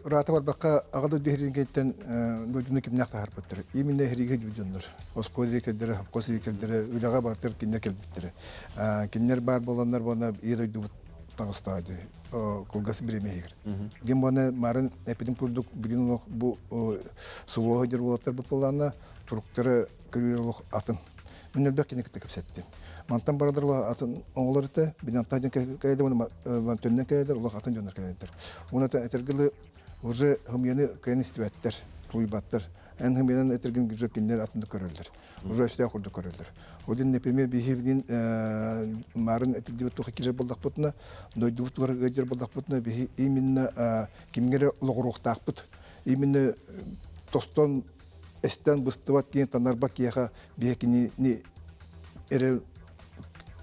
ыраата барбакка аҕа дойду иһирингиттэн дойдуну кимнээх таһаарбыттар. Именно иһиригэ сылдьыбыт дьоннор. Оскуола дириэктэрдэрэ, совхоз дириэктэрдэрэ үлэҕэ барытыгар кинилэр кэлбиттэрэ. Кинилэр баар буоланнар уонна ийэ дойдубут таҕыстаҕа дии кылгас бириэмэ иһигэр. Диэн буолан марын эппитим курдук билин олох бу субуоһа дьер уолаттар буоллаана туруктары көрүү олох атын. Мин элбэх кини кытта кэпсэттим. Мантан баралар олох атын оҕолор этэ, бинантан дьон кэлэлэр уонна төннөн кэлэлэр олох атын дьоннор кэлэллэр. Уонна этэргилы уже хымыйаны кыайан истибэттэр, тулуйбаттар. Эн хымыйанан этэргин уже кинилэр атыннык көрөллөр. Уже өстөөх курдук көрөллөр. Один, например, биһи марын этилдибит туха кирер болдахпытына, дойдубут ыдьар болдахпытына, биһи именно кимҥэ олоҕуруохтаахпыт. Именно тостон эстэн быстыбат киһи танарбат киһиэхэ биһи кинини эрэл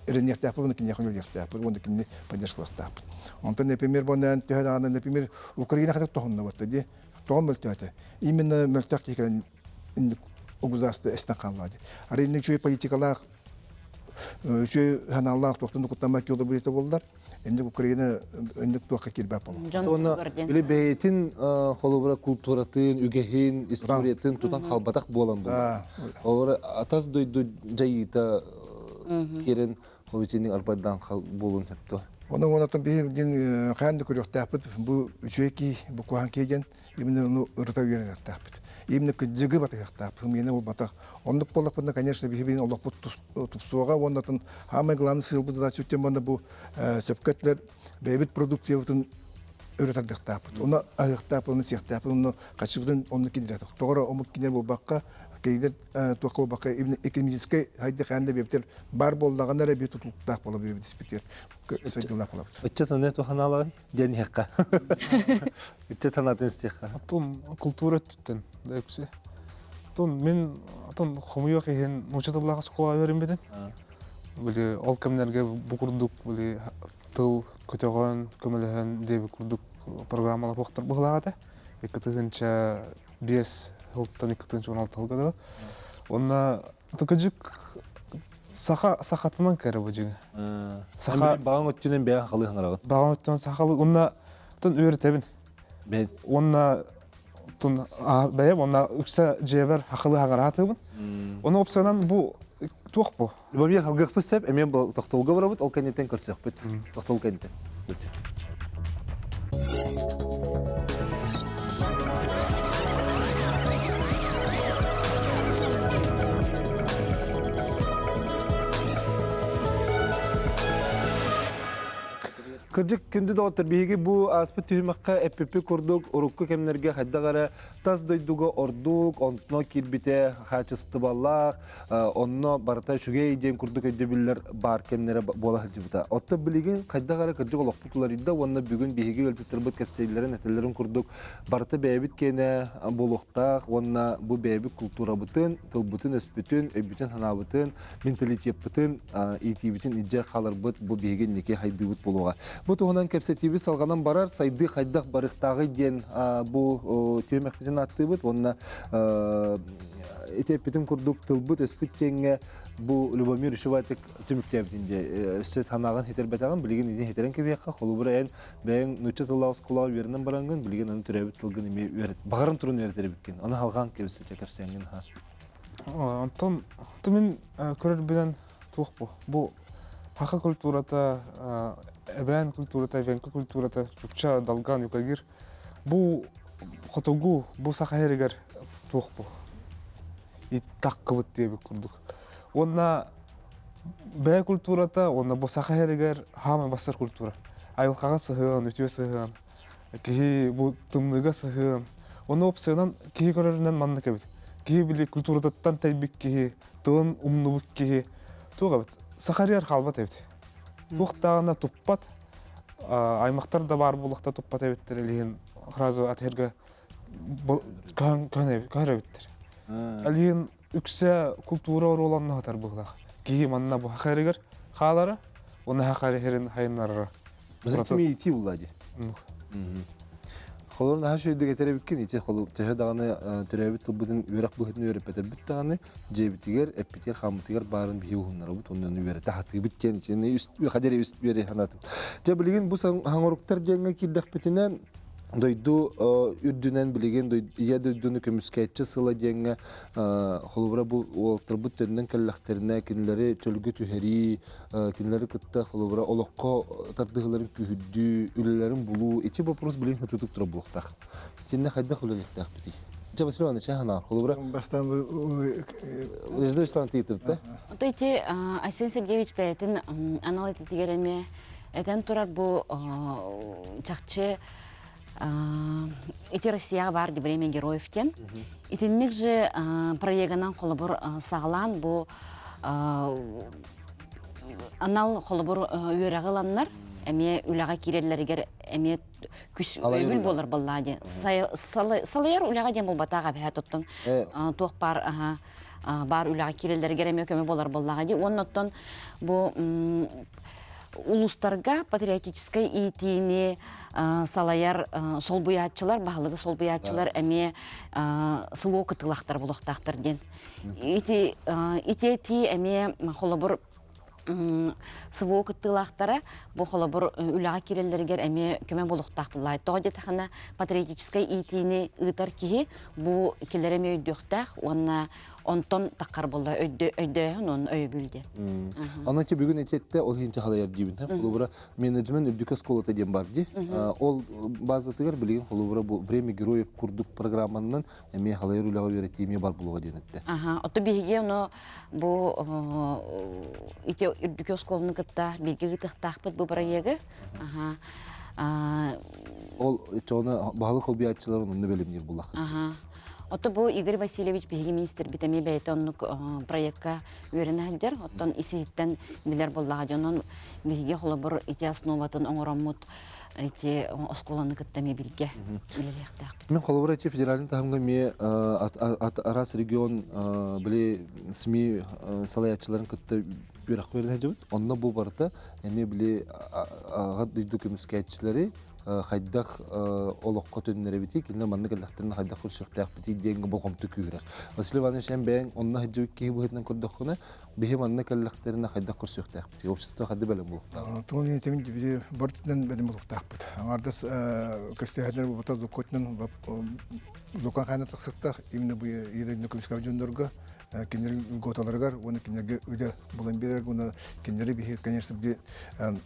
эрэниэхтээхпит уонна киниэхэ үлэлиэхтээхпит уонна кинини поддержкалыахтаахпыт. Онтон, например, бу төһө даҕаны, например, Украина хата тоһуннубатта дии, тоҕо мөлтөөтө? Именно мөлтөх киһи кэлэн инник угузаасты эстэн хаалла дии. Ары инник үчүгэй политикалаах, үчүгэй санаалаах туохтан куттаммат киһи олорбут буоллар, инник Украина инник туохха киирбэт буолуо.
Уонна били бэйэтин холобура култууратын, үгэһин, историятын тутан халбатах буолан буолар. Холобура атас дойду дьайыыта киирэн холбутинник арбайдаан буолуон сөптөө.
Онон уонаттан биһи диэн хаан да көрүөхтээхпит бу үчүгэй кии, бу куһаҕан кии диэн именно ону ырыта үөрэниэхтээхпит. Именно кыдьыгы батыһыахтаахпыт, миэнэ буолбатах. Оннук буоллахпытына, конечно, биһи олохпут тупсуоҕа уонна самый главный сыалбыт задача уонна бу сөпкө этилэр бэйэбит продукциябытын өрө тардыахтаахпыт. Ону аһыахтаахпыт, ону сиэхтээхпит, ону хаччыбытын онно киллэриэхтээх. Тоҕо эрэ омук кинилэр буолбакка, кинилэр туохха буолбакка, именно экономическай хайда хаан да биэбитэр бар буоллаҕына эрэ биир тутулуктаах буола биэбит испитигэр сайдыылаах буолабыт.
Ыччат ону туһанаалаҕай диэн иһэххэ. Ыччат санаатын истиэххэ.
Оттон култуура өттүттэн да үксэ. Оттон мин оттон хомуйуох иһин нуучча тыллаах оскуолаҕа үөрэммитим. Били ол кэмнэргэ бу курдук били тыл көтөҕөн, көмөлөһөн диэбит курдук программалар буохтар быһылаах этэ. 2005 сылтан 2016 сылга дылы. Уонна тыкыдьык саха сахатынан кэрэ бу дьиҥэ.
Саха баҕаҥ өттүнэн бэйэҥ халыы хаҥараҕын.
Баҕаҥ өттүнэн сахалыы уонна тон үөрэтэбин. Уонна тун бэйэм уонна үксэ дьиэбэр хахылыы хаҥараатыыбын. Ону опсанан бу туох бу?
Любомир халгыахпыт сөп, эмиэ тохтолго барабыт, ол кэнниттэн көрсүөхпүт. Тохтол кэнниттэн билсиэх. Кырдьык, күндү доҕоттор, биһиги бу ааспыт түһүмэххэ эппиппит курдук урукку кэмнэргэ хайдах эрэ тас дойдуга ордук, онно киирбитэ хаачыстыбалаах, онно барыта үчүгэй диэн курдук өйдөбүллэр баар кэмнэрэ буола сылдьыбыта. Оттон билигин хайдах эрэ кырдьык олохпут уларыйда уонна бүгүн биһиги ыалдьыттарбыт кэпсииллэрин, этэллэрин курдук барыта бэйэбит киэнэ буолуохтаах уонна бу бэйэбит култуурабытын, тылбытын-өспүтүн, өйбүтүн-санаабытын, менталитеппытын, иитиибитин илдьэ хааларбыт бу биһиги инники хайдыыбыт буолуоҕа. Бу туһунан кэпсэтиибит салҕанан барар, сайдыы хайдах барыахтааҕый диэн бу түһүмэхпитин ааттыыбыт уонна ити эппитим курдук тылбыт-өспүт диэҥҥэ бу Любомир Ишибайтык түмүктээбитин дии өссө санааҕын хитэрбэтэҕин билигин итини хитэрэн кэбиһиэххэ холобура эн бэйэҥ нуучча тыллаах оскуолаҕа үөрэнэн бараҥҥын билигин аны төрөөбүт тылгын эмиэ үөрэт баҕаран туран үөрэтэр эбиккин аны халҕаан кэбистэ кэпсээҥҥин аһа
Онтон мин көрөрбүнэн туох бу бу саха культурата эбээн культурата эбэҥки культурата чукча долган юкагир бу хотугу бу саха сиригэр туох бу таккыбыт диэбит курдук уонна бэйэ культурата уонна бу саха сиригэр хаамай бассар культура айылҕаҕа сыһыан үтүө сыһыан киһи бу тымныыга сыһыан ону опциянан киһи көрөрүнэн маннык эбит. Киһи били культуратыттан тэйбит киһи, тылын умнубут киһи туох эбит? Сахарыйар хаалбат эбит. Туох даҕаны туппат, аймахтар да баар буоллахта туппат эбиттэр илиһин сразу атыһырга көһөр эбиттэр. Алиһин үксэ культура оруоланна сытар быһыылаах. Киһи манна бу хахарыгар хаалара, уонна хахарыһырын хайыннарара.
Бу ити булла ди. Холор наһаа үчүгэйдик этэр эбиккин ити холу төһө даҕаны төрөөбүт тылбытын үөрэх быһыытын үөрэппэтэрбит даҕаны дьиэбитигэр эппитигэр хааммытыгар баарын биһи уһуннарабыт уонна үөрэтэ сатыыбыт диэн итини хадери үөрэ санаатым. Дьэ билигин бу хаҥоруктар диэҥҥэ киирдэхпитинэ дойду үрдүнэн билигин ийэ дойдуну көмүскээччи сыла диэҥҥэ холобура бу уолаттарбыт төннөн кэллэхтэринэ кинилэри чөлгө түһэрии кинилэри кытта холобура олоххо тардыһыыларын күүһүрдүү үлэлэрин булуу ити вопрос билигин хытытык турар буолуохтаах итиннэ хайдах үлэлиэхтээхпитий Дьэ, Василий Иванович, ханаар холобура
Бастаан
Надежда Вячеславовна тиийдибит да?
Ото ити Айсен Сергеевич бэйэтин анал этитигэр эмиэ этэн турар бу чахчы ити Россияҕа баар Время героев диэн. Итинник же проегынан холобур саҕалаан бу анал холобур үөрэҕи ыланнар эмиэ үлэҕэ киирэллэригэр эмиэ күс өйөбүл буолар буоллаа диэн салайар үлэҕэ диэн буолбатах эбэһээт оттон туох баар баар үлэҕэ киирэллэригэр эмиэ көмө буолар буоллаҕа дии уонна оттон бу улуустарга патриотическай иитиини салайар солбуйааччылар баһылыгы солбуйааччылар эмиэ СВО кытыылаахтар буолуохтаахтар диэн ити ити эмиэ холобур СВО кыттыылаахтара бу холобур үлэҕэ киирэллэригэр эмиэ көмө буолуохтаах буоллаҕай. Тоҕо диэтэххинэ патриотическай иитиини ыытар киһи бу килэри эмиэ өйдүөхтээх уонна онтон таххар буолла өйдөөһүн уонна өйөбүл диэн.
Аны ити бүгүн этиэттэ ол иһин халайар диибин. Холобура менеджмент үрдүк оскуолата диэн бар дии. Ол базатыгар билигин холобура бу Время героев курдук программанан эмиэ халайар үлэҕэ үөрэтии эмиэ бар буолуоҕа диэн эттэ.
Аха, ото биһиги ону бу ити үрдүкү оскуоланы кытта бииргэ ыытыахтаахпыт бу бырайыагы. Аха.
Ол чоҕуна баһылык холбуйааччылар онно бэлэмниир буллаххыт.
Аха. Ото бу Игорь Васильевич биһиги министрбит эмиэ бэйэтэ оннук проекка үөрэнэ сылдьар. Оттон ис-иһиттэн билэр буоллаҕа дьонон биһиги холобур ити основатын оҥороммут ити оскуоланы кытта эмиэ бииргэ үлэлиэхтээхпит.
Мин холобура ити федеральный таһымҥа эмиэ араас регион били СМИ салайааччыларын кытта үөрэххэ үөрэнэ сылдьыбыт. Онно бу барыта эмиэ били аҕа дойду көмүскээччилэри хайдах олоххо төннөрөбүтүй, кинилэр маннык эллэхтэринэ хайдах көрсүөхтээхпитий диэҥҥэ болҕомто күүһүрэр. Василий Иванович, эн бэйэҥ онно сылдьыбыт киһи быһыытынан көрдөххүнэ, биһи манна кэллэхтэринэ хайдах көрсүөхтээхпитий? Общество хайдах бэлэм буолуохтаах?
Тугун иһин били бортынан бэлэм буолуохтаахпыт. Аҥаардас көстөөһүннэр буолбата зукотунан зукан хайна тахсыктаах именно бу единый көмүскэ дьоннорго кинилэр льготаларыгар уонна кинилэргэ үлэ булан биэрэр уонна кинилэри биһи конечно били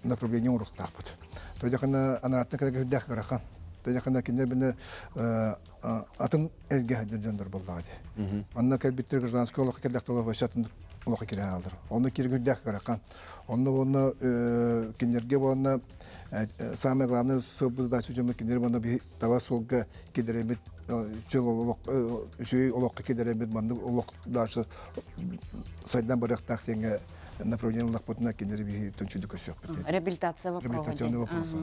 направление оҥоруохтаахпыт. Тойдохына анарааттан кэлэргэ үрдээх ыарахан. Тойдохына кинилэр бини атын элгэ сылдьар дьоннор буоллаҕа дии. Онно кэлбиттэр гражданскай олоххо кэллэхтэр вообще атын олоххо киирэн хаалар. Онно кииргүрдээх ыарахан. Онно уонна кинилэргэ уонна самое главное сылбыт задача дьоммут кинилэр уонна биһи таба суолга киллэреммит чөл олох үчүгэй олоххо киллэреммит маннык олох дальше сайдан барыахтаах диэҥҥэ направление ыллахпытына кинилэри биһи түнчүдү көрсүөхпүт.
Реабилитация вопроса.
Реабилитационный вопрос.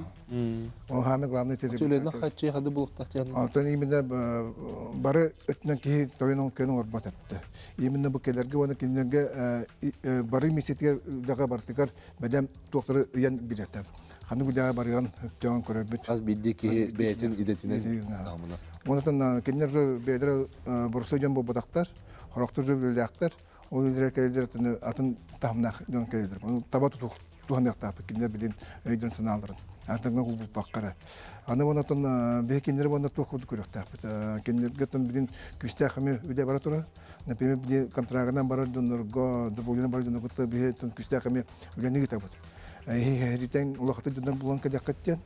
Ол самое главное это
реабилитация. хаччы хады булуктах
Антон именно бары өттүнэн киһи тойон көнө оҥорбот этте. Именно бу кэлэргэ уонна кинилэргэ бары миссиятыгар үлэҕэ бартыгар бэлэм туохтары ыйан бириэттэр. Ханнык үлэҕэ барыан өттөөн көрөрбүт.
Хас биирдии киһи бэйэтин идэтинэн таһымына.
Онтон кинилэр же бэйэлэрэ боростой дьон буолбатахтар, хорохтор же үлэлээхтэр. Ол үлэлэр кэлэллэр атын таһымнаах дьон кэлэллэр. Ону таба туһаныахтаахпыт кинилэр билин өйдөрүн санааларын атыҥҥа кубулпакка Аны онтон биһи кинилэр уонна туох курдук көрүөхтээхпит. Кинилэргэ оттон билин күүстээх эмиэ үлэ бара турар. Например, били контрагынан барар дьоннорго, добровольно барар дьоннорго биһи күүстээх эмиэ үлэни ыытабыт. Эһи улахаты дьоннор булан кэлиэххиттэн,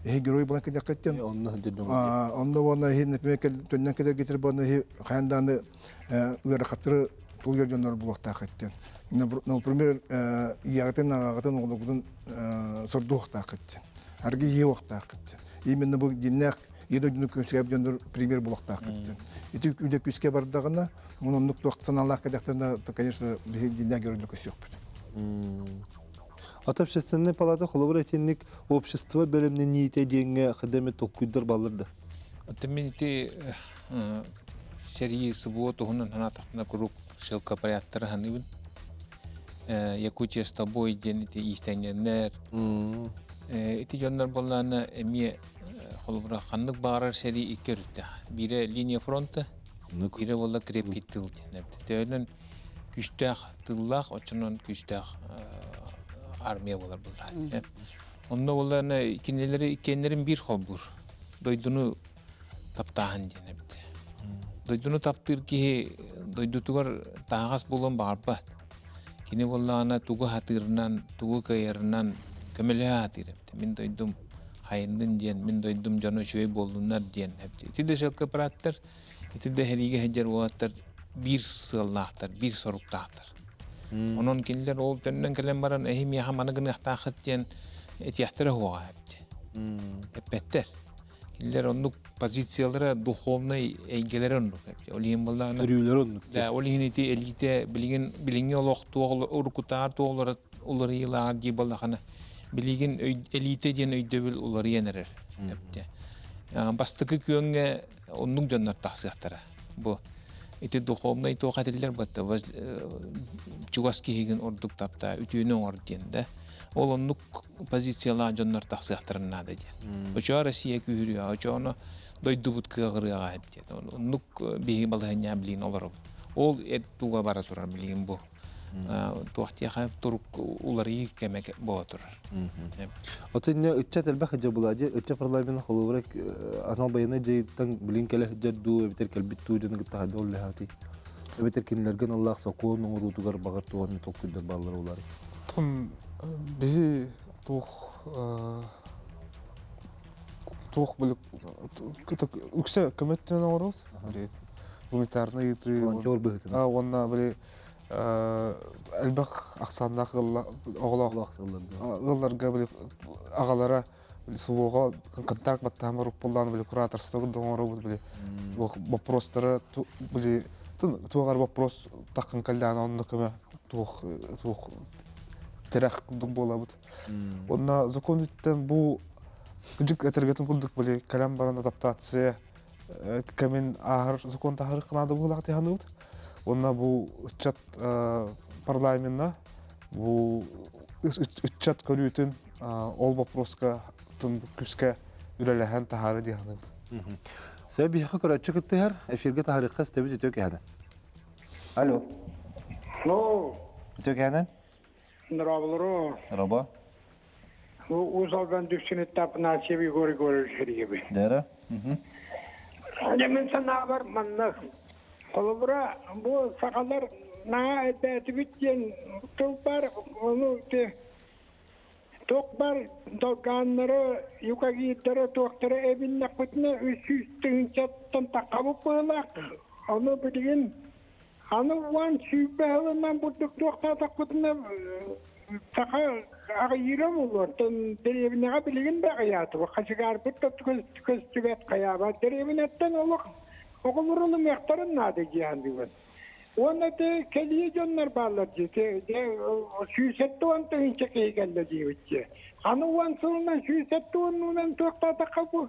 эһи герой булан кэлиэххиттэн. Онно уонна эһи, например, төннөн кэлэргитир буонна эһи хайан дааны ыарахаттары тулуйар дьоннор булуохтаах эттен. Например, ийэҕитин, аҕаҕытын, оҕолоргутун сордуохтаах эттен. Аргы ийэ уохтаах эттен. Именно бу диннээх Ийэ дойдуну көмүскээбит дьоннор пример буолуохтааххыт диэн. Ити үлэ күүскэ бардаҕына, оннук туох санаалаах кэлэхтэринэ, то, конечно, биһиги дьиҥнээх геройдор көрсүөхпүт.
От общественнай палата холобур итинник общество бэлэмнэниитэ диэҥҥэ хадаме толкуйдар баллар да?
Оттон мин ити сэрии СВО туһунан санаатахпына куруук шелкопрядтары саныыбын. Якутия с тобой диэн ити иистэнньэннэр. Ити дьоннор буоллаҕына эмиэ холобура ханнык баҕарар сэрии икки өрүттээх. Биирэ линия фронта, биирэ буолла крепкий тыл диэн эбит. Төһөнөн күүстээх тыллаах, оччонон күүстээх армия буолар буоллаҕа. Онно буоллаҕына кинилэри иккиэннэрин биир холбуур. Дойдуну таптааһын диэн эбит. Дойдуну таптыыр киһи дойдутугар таһаҕас буолуон баҕарбат. Кини буоллаҕына тугу сатыырынан, тугу кыайарынан көмөлөһө сатыыр эбит. Мин дойдум хайыннын диэн, мин дойдум дьоно үчүгэй буоллуннар диэн эбит. Ити да шелкопрядтар, ити да сэриигэ сылдьар уолаттар биир сыаллаахтар, биир соруктаахтар. Онон кинилэр ол төннөн кэлэн баран эһи миэхэ маны гыныахтааххыт диэн этиэхтэрэ суоҕа эбит. Эппэттэр. Кинилэр оннук позициялара духовнай эйгэлэрэ оннук. Ол иһин буоллаҕына
Өрүүлэр оннук.
Да, ол иһин ити элиитэ билигин билиҥҥи олох туох уруккутааҕар туох уларыйыылааҕар дии буоллахына билигин элиитэ диэн өйдөбүл уларыйан эрэр. Бастакы күөҥҥэ оннук дьоннор тахсыахтара. Бу ити духовнай туох этиллэр батта чугас киһигин ордук таптаа, үтүөнү оҥор диэн да. Ол оннук позициялаах дьоннор тахсыахтарын наада диэн. Очоо Россия күүһүрүөҕэ, очоону дойдубут кыаҕырыаҕа диэн. Оннук биһиги балаһыанньа билигин олоробут. Ол туга бара турар билигин бу. Туох диэхэ турук уларыйыы кэмэ буола турар.
Отунна ыччат элбэх дьэ була дьэ ыччат парламент холобура анал байыаннай дьайыыттан билин кэлэ сылдьар дуу эбэтэр кэлбит дуу дьону кытта хайдах үлэлэһэҕитий? Эбэтэр кинилэргэ аналлаах сокуон оҥоруутугар баҕар туох эмэ толкуйдар бааллара буолаарай?
Тон биһи туох туох били үксэ көмөттөн оҥоробут. Гуманитарнай ыйытыы
Волонтер быһыытынан.
Уонна били элбэх ахсааннаах оҕолоох ыалларга били аҕалара СВО-ҕа контакт баттаһан барыппыллаан били кураторство оҥоробут били вопростары били туох эрэ вопрос таххан кэллэҕинэ онно көмө туох туох тирэх курдук буолабыт. Онно закон үттэн бу кыдьык этэргэтин курдук били кэлэн баран адаптация кэмин ааһар закон таһар наада буолаах дии Уонна бу ыччат парламенна бу ыччат көрүүтүн ол вопроска күүскэ үлэлэһэн таһаары дии саныыбын.
Сөп биһиэхэ көрөөччү кыттыһар, эфиргэ таһаарыахха истэбит үтүө кэһэнэн. Алло.
Алло.
Үтүө кэһэнэн.
Здравствуйте.
Роба.
Уус Алдан Дүпсүнүттэ Афанасьев Егор Егорович эрийэбин.
Дэрэ.
Дьэ мин санаабар маннык. Холобура, бу сахалар наһаа элбээтибит диэн тыл бар, ону туох бар долгааннары, юкагирдары туохтара эбиннэхпитинэ 300 тыһыынчаттан таххабыт быһыылаах. Ону билигин Аны 10 20 сылынан бурдук туохтаатахпытына саха аҕыйыыра буолуо. Оттон дэриэбинэҕэ билигин да аҕыйаатыбыт. Хачыгаарбыт да көстүбэт хайаабат. Дэриэбинэттэн олох оҕолор ылыныахтарын наада дии саныыбын. Уонна ити кэлии дьоннор бааллар дии. 170 тыһыынча киһи кэллэ диэбит дии. Аны 10 сылынан 170-нан туохтаатахха бу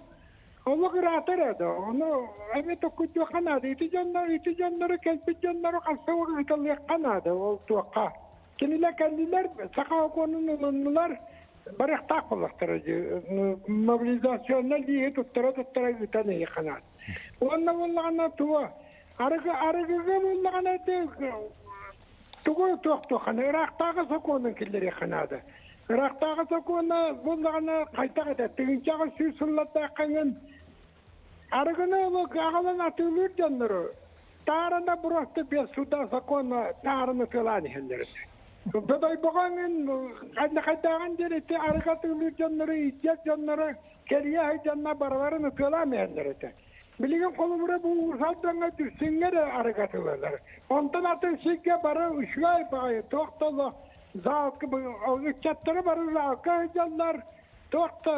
Олох ыраатар ээ да, ону эмиэ токкуйдуохха наада. Ити дьоннор, ити дьоннору кэлбит дьоннору хасса ыыталыахха наада ол туохха. Кинилэр кэллилэр, саха окуонун ылыннылар, барыахтаах буоллахтара дии. Мобилизационнай лииһи туттара-туттара ыытан иһиэххэ наада. Уонна буоллаҕына туга, арыгы арыгыга буоллаҕына ити тугу туохтуохха ыраахтааҕы сокуонун киллэриэххэ наада. Ыраахтааҕы сокуона буоллаҕына хайдах этэ тыһыынчаҕа сүүс сыллардаахха иҥэн арыгыны аҕалан атыылыыр дьоннору таарана просто без суда закона таараны сылаан иһэллэр этэ. Бодойбоҕо иҥин хайдааҕын диэн ити арыгы атыылыыр дьоннору иитиэх дьоннору кэрийэ сылдьанна барыларын ытыалаан иһэллэр этэ. Билигин холобура бу Уус Алдаҥҥа Дүпсүҥҥэ эрэ арыгатылалар. Онтон атын сиргэ бары үчүгэй баҕайы туох да олох залка ыччаттары бары залка сылдьаллар. Туох да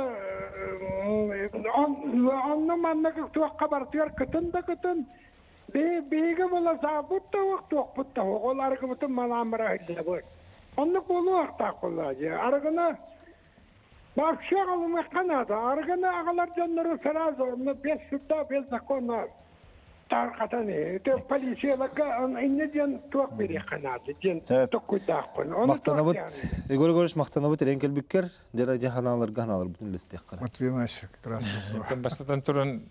онно манна туохха барытыгар кытын да кытын биһиги була саабыт да уох туохпут да ол арыгыбытын малаан бара сылдьабыт. Оннук буолуохтаах буолла дии. Арыгыны вообще аҕалымыахха наада. Арыгыны аҕалар дьоннору сразу онно без суда, без закона тарҕатан иһи. Полицияларга инньэ диэн туох биэриэххэ наада диэн токкуйдаахпын.
Махтанабыт. Егор Егорович, махтанабыт эрэн кэлбиккэр. Дьэ, дьэ ханааларга ханааларбытын үллэстиэххэ.
Матвей Иванович, как раз.
Бастатан туран,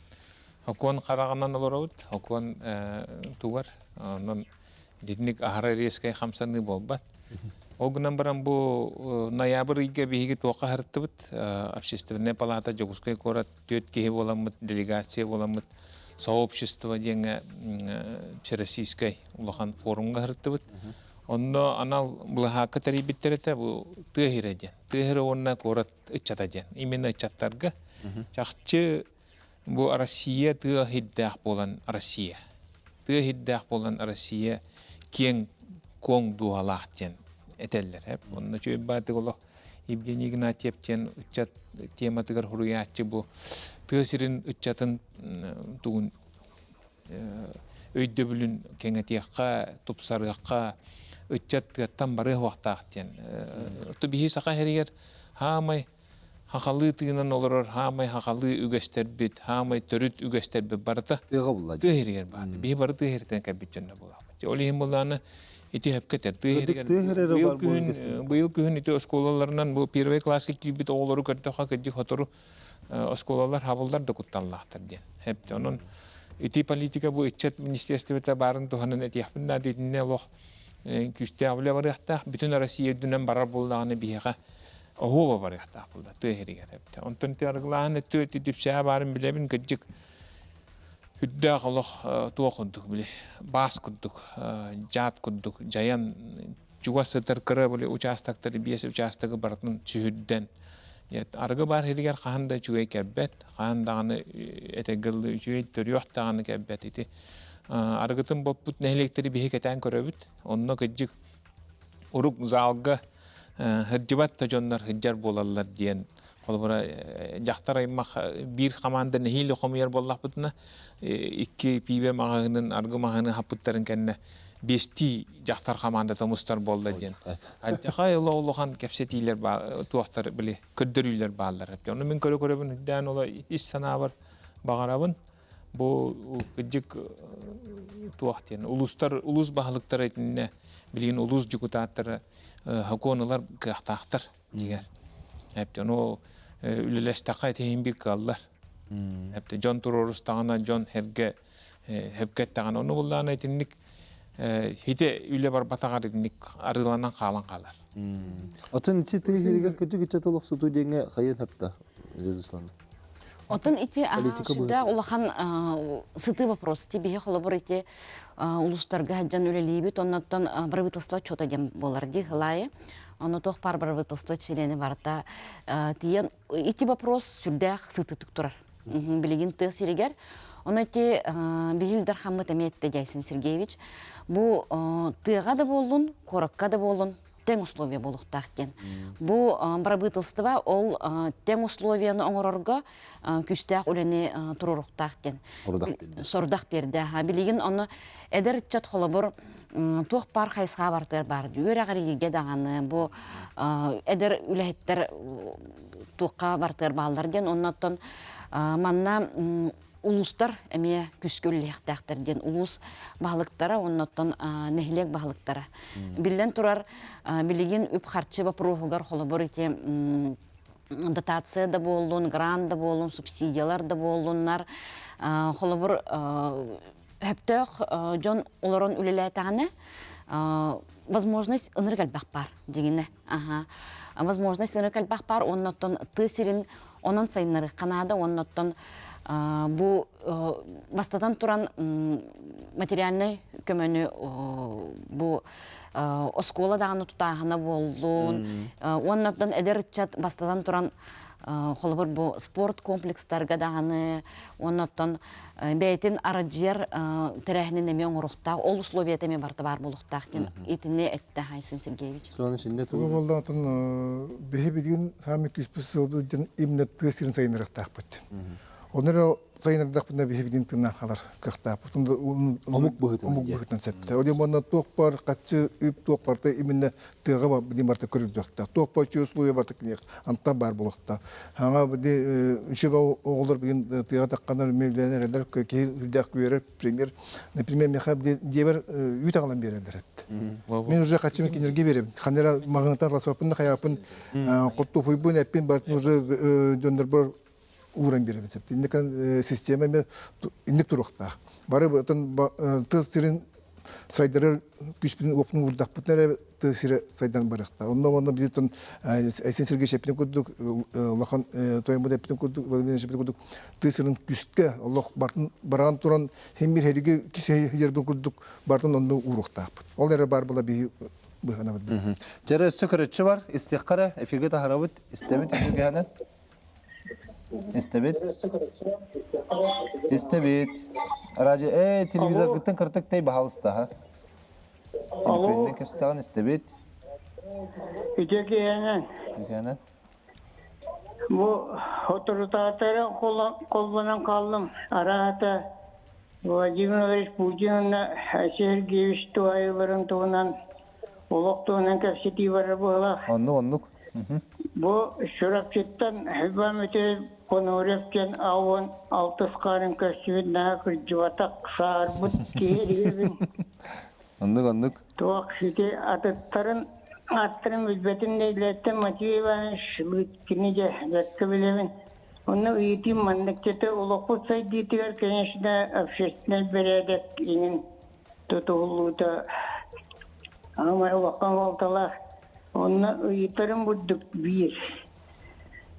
Окуон хараҕынан олоробут, окуон тугар, онон итинник аһара резкэй хамсаныы буолбат. Ол гынан баран бу ноябрь ыйга биһиги туохха аһарыттыбыт, общественная палата Дьокуускай куорат түөрт киһи буоламмыт, делегация буоламмыт, сообщество диэҥҥэ всероссийскай улахан форумҥа аһарыттыбыт. Онно анал былаһаакка тэрийбиттэр этэ бу тыа сирэ диэн. Тыа сирэ уонна куорат ыччата диэн. Именно ыччаттарга чахчы Бу Россия тыа сирдээх буолан Россия. Тыа сирдээх буолан Россия киэҥ куоҥ дууһалаах диэн этэллэр. Онно үчүгэй баатык олох Евгений Игнатьев диэн ыччат тематыгар суруйааччы бу тыа сирин ыччатын тугун өйдөбүлүн кэҥэтиэххэ, тупсарыахха, ыччат тыаттан барыа суохтаах диэн. Биһи саха сиригэр хаамай Хахалыы тыынан олорор хаамай хахалыы үгэстэрбит, хаамай төрүт үгэстэрбит барыта
Тыаҕа булла
тыа иһигэр баар. Биһи бары тыа иһиттэн кэлбит дьонно буолаахпыт. Ол иһин буллааны ити хөпкө этэр. Тыа иһигэр
тыа иһэр эрэ
быйыл
бар буолан
күһүн
кэстибит.
быйыл күһүн ити оскуолаларынан бу первый класска киирбит оҕолору көрдөххө кырдьык сотору оскуолалар хабыллар да кутталлаахтар диэн. Хэпте онон ити политика бу ыччат министерствота баарын туһанан этиэхпин наада итиннэ олох күүстээх үлэ барыахтаах. Бүтүн Россия үрдүнэн барар буоллаҕына биһиэхэ оһуоба барыахтаах буолла тыа иһигэр эбитэ. Онтон ти арыгылааһын өттү түпсэҕэ баарын билэбин кырдьык үрдээх олох туох курдук били баас курдук дьаат курдук дьайан чугас сытар кыра били участоктары биэс участогы барытын сүһүрдэн арыгы баар сиригэр хаһан да үчүгэй кэлбэт хаһан даҕаны этэргэ дылы үчүгэй төрүөх даҕаны кэлбэт ити арыгытын боппут нэһилиэктэри биһи кэтээн көрөбүт онно кырдьык урук залга сылдьыбат да дьоннор сылдьар буолаллар диэн холобура дьахтар аймах биир хамаанда нэһиилэ хомуйар буоллахпытына икки пиибэ маҕаһыынын аргы маҕаһыыны хаппыттарын кэннэ биэстии дьахтар хамаандата мустар буолла диэн алдьархай ыла улахан кэпсэтиилэр туохтар били көрдөрүүлэр бааллар ону мин көрө көрөбүн үрдээн ола ис санаабар баҕарабын Бу кырдьык туох диэн улуустар улуус баһылыктара итиннэ билигин улуус дьокутааттара сокуон ылар кыахтаахтар дьиҥэр. Эптэ ону үлэлэстэххэ итиһин бир кыаллар. Эптэ дьон туруорустаҕына дьон эргэ хөпкө эттэҕинэ ону буллаҕына итинник хите үлэ барбатаҕар итинник арыыланан хаалан хаалар.
Атын ити тыа сиригэр кырдьык ыччат олохсутуу диэҥҥэ хайыан хапта Руслан?
Отон ити сүрдээх улахан сытыы вопрос. Ти биһи холобур ити улуустарга сылдьан үлэлиибит, оннуттан правительство отчета диэн буолар дии хылаайы. Ону туох паар правительство чилиэни барыта тиийэн ити вопрос сүрдээх сытыытык турар. Билигин тыа сиригэр. Ону ити биһил дархаммыт эмиэ этте Дяйсен Сергеевич. Бу тыаҕа да буоллун, куоракка да буоллун тэҥ условия буолуохтаах диэн. Бу бырабыыталыстыба ол тэҥ условияны оҥорорго күүстээх үлэни туруоруохтаах диэн сорудах биэрдэ. Билигин ону эдэр ыччат холобур туох баар хайысха бартыгар баар үөрэҕириигэ даҕаны бу эдэр үлэһиттэр туохха бартыгар бааллар диэн оннуттан манна улуустар эмиэ күүскэ үлэлиэхтээхтэр диэн улуус баһылыктара оннуттан нэһилиэк баһылыктара. Биллэн турар, билигин үп-харчы боппуруоһугар холобур ити дотация да буоллун, грант да буоллун, субсидиялар да буоллуннар, холобур сөптөөх дьон олорон үлэлээтэҕинэ возможность ынырык элбэх баар дьиҥинэ. Аха. Возможность ынырык элбэх баар, оннуттан тыа сирин онон сайыннарыахха наада, оннуттан Бу бастатан туран материальнай көмөнү бу оскуола даҕаны тутааһына буоллун уонна эдэр ыччат бастатан туран холобур бу спорт комплекстарга даҕаны уонна оттон бэйэтин арадьыйар тэрээһинин эмиэ оҥоруохтаах ол условията эмиэ барыта баар буолуохтаах диэн итини эттэ Айсен Сергеевич.
Тугу буолла отон биһи билигин саамай күүспүт сылбыт диэн именно тыа сирин сайыннарыахтаахпыт. Онно эрэ сайыннардахпытына биһи билигин тыыннаан хаалар кыахтаахпыт.
Омук быһыытынан.
Омук быһыытынан сөптөөх. Ол уонна туох бар хаччы үп туох барыта именно тыаҕа билигин барыта көрүллүөхтээх. Туох бар үчүгэй условия барыта киниэх антан баар буолуохтаах. Хаҥа үчүгэй оҕолор билигин тыаҕа тахханар үлэлээн эрэллэр киһи үрдээх күөрэр пример например миэхэ дьиэбэр үүт аҕалан биэрэллэр эт. Мин уже хаччым кинилэргэ биэрэбин. Ханна маҕаһыынтан ласваппын да хайааппын хоттуфуйбун эппин барытын уже дьоннорбор ууран биэрэбин сөп. Инник система инник туруохтаах. Бары тыл сирин сайдарар күүспүн уоппун уурдахпытына эрэ тыа сирэ сайдан барыахтаах. Онно уонна бииртэн Айсен Сергеевич эппитин курдук улахан тойоммут эппитин курдук Владимир эппитин курдук тыа сирин күүскэ олох бартын бараан туран хим бир хериги киси хербин курдук бартын онно ууруохтаахпыт. Ол эрэ бар була биһи быһанабыт.
Дьэрэ өссө көрөччү бар, истиэххэ эрэ, эфиргэ таһарабыт, истэбит эфиргэһэнэн. Истэбит. Истэбит. Радио, э, телевизоргыттан кыртык тэй баһалыста, ха. Телефонунан кэпсэтэҕин истэбит.
Үтүө киһинэн.
Үтүөнэн.
Бу соторутаатары холбонон хааллым. Араата Владимир Владимирович Путин уонна Айсен Сергеевич туһаайыыларын туһунан олох туһунан кэпсэтии барар быһыылаах.
Оннук, оннук.
Бу Чурапчыттан Иван Митеев Понурев диэн аон алтыс хаарын көрсүбүт наһаа кырдьыбатах саарбыт киһи эригибин.
Оннук, оннук.
Туох ити атыттарын ааттарын билбэтим нэһилиэктэн Матвей Иванович Лыткины дьэ бэркэ билэбин. Онно ыйытыым маннык дьэтэ олохпут сайдыытыгар, конечно, общественнай бэрээдэк иҥин тутуһуллуута аамай улахан суолталаах. Онно ыйытарым бурдук биир.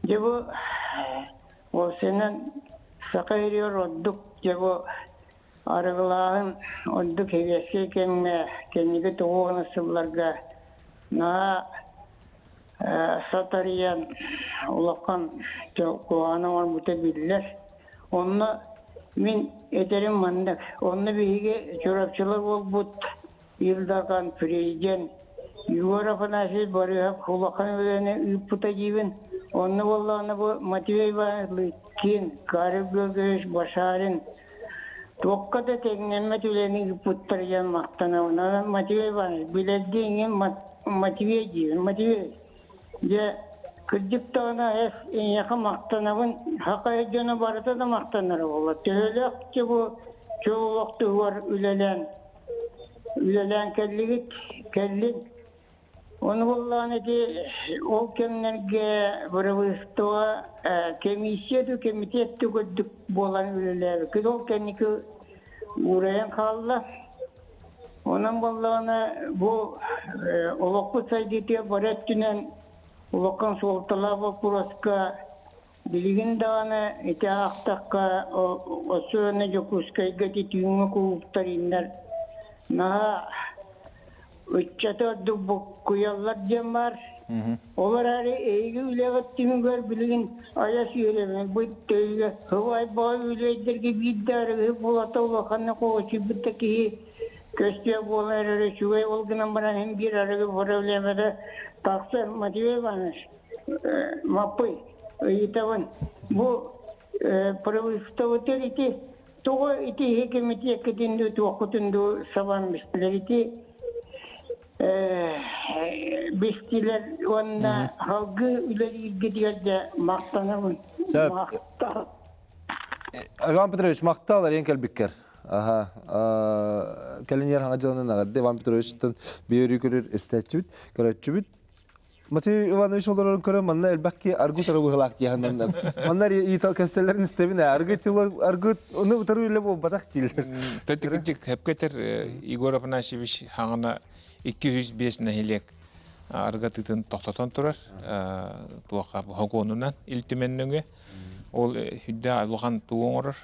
Дьэ бу уопсайынан саха сиригэр ордук дьэ бу арыгылааһын ордук сэбиэскэй кэмҥэ кэнники тоҕус сылларга наһаа сатарыйан улахан куһаҕаны оҥорбута биллэр. Онно мин этэрим маннык. Онно биһиги Чурапчылар буолбут Ил Дархан президент Егор Афанасьевич Борисов улахан үлэни ыыппыта диибин. Онно буоллаҕына бу Матвей Иванович Лыткин, Карл Георгиевич Башарин туохха да тэҥнэммэт үлэни ыыппыттар диэн махтанабын. Онон Матвей Иванович билэрдии иҥин Матвей диибин. Матвей, дьэ, кырдьык даҕаны эс эйиэхэ махтанабын. Саха дьоно барыта да махтанара буолла. Төһөлөөх дьэ бу чөл олох туһугар үлэлээн үлэлээн кэллигит, кэллин. Ону буоллаҕына ити ол кэмнэргэ бырабыыталыстыба комиссия дуу, кэмитиэт дуу курдук буолан үлэлээбиккит. Ол кэнники уурайан хаалла. Онон буоллаҕына бу олохпут сайдыытыгар бары өттүнэн улахан суолталаах боппуруоска Билигин даҕаны ити аахтахха, особенно Дьокуускайга ити түүҥҥү кулууптар иннэр наһаа ыччаты ордук буккуйаллар диэн баар. Ол эрээри эһиги үлэҕит түмүгэр билигин айа сүүрэбин бу төйгө һыбай үлэйдэргэ биир да арыгы булата улаханнык оҕочуйбут да киһи көстүө буола эрэр үчүгэй ол гынан баран иһин биир арыгы проблемата тахсар Матвей Иванович Маппый, ыйытабын, бу правительствотыр ити тоҕо ити иһи кэмитиэккитин дуу туоххутун дуу сабан бистилэр ити бистилэр уонна салгыы үлэлииргитигэр дьэ махтанабын.
Сөп.
Махтал.
Иван Петрович, махтал эрийэн кэлбиккэр. Аха. Кэлин иэр хаҥа дьылынан эҕэрдэ Иван Петровичтан биир көрөр истээччибит, көрөөччүбүт. Матвей Иванович олорорун көрөн манна элбэх ки аргы утары быһылаах диэханнаннар. Манна ыйытал кэстэллэрин истэбин ээ. Аргы тыла аргы ону утары үлэ буолбатах дииллэр.
Тэтикитик хепкетер Егор Афанасьевич хаҥана 205 нэһилиэк аргатытын тохтотон турар туохха хокуонунан Ил Түмэн нөҥүө. Ол сүрдээх улахан тугу оҥорор,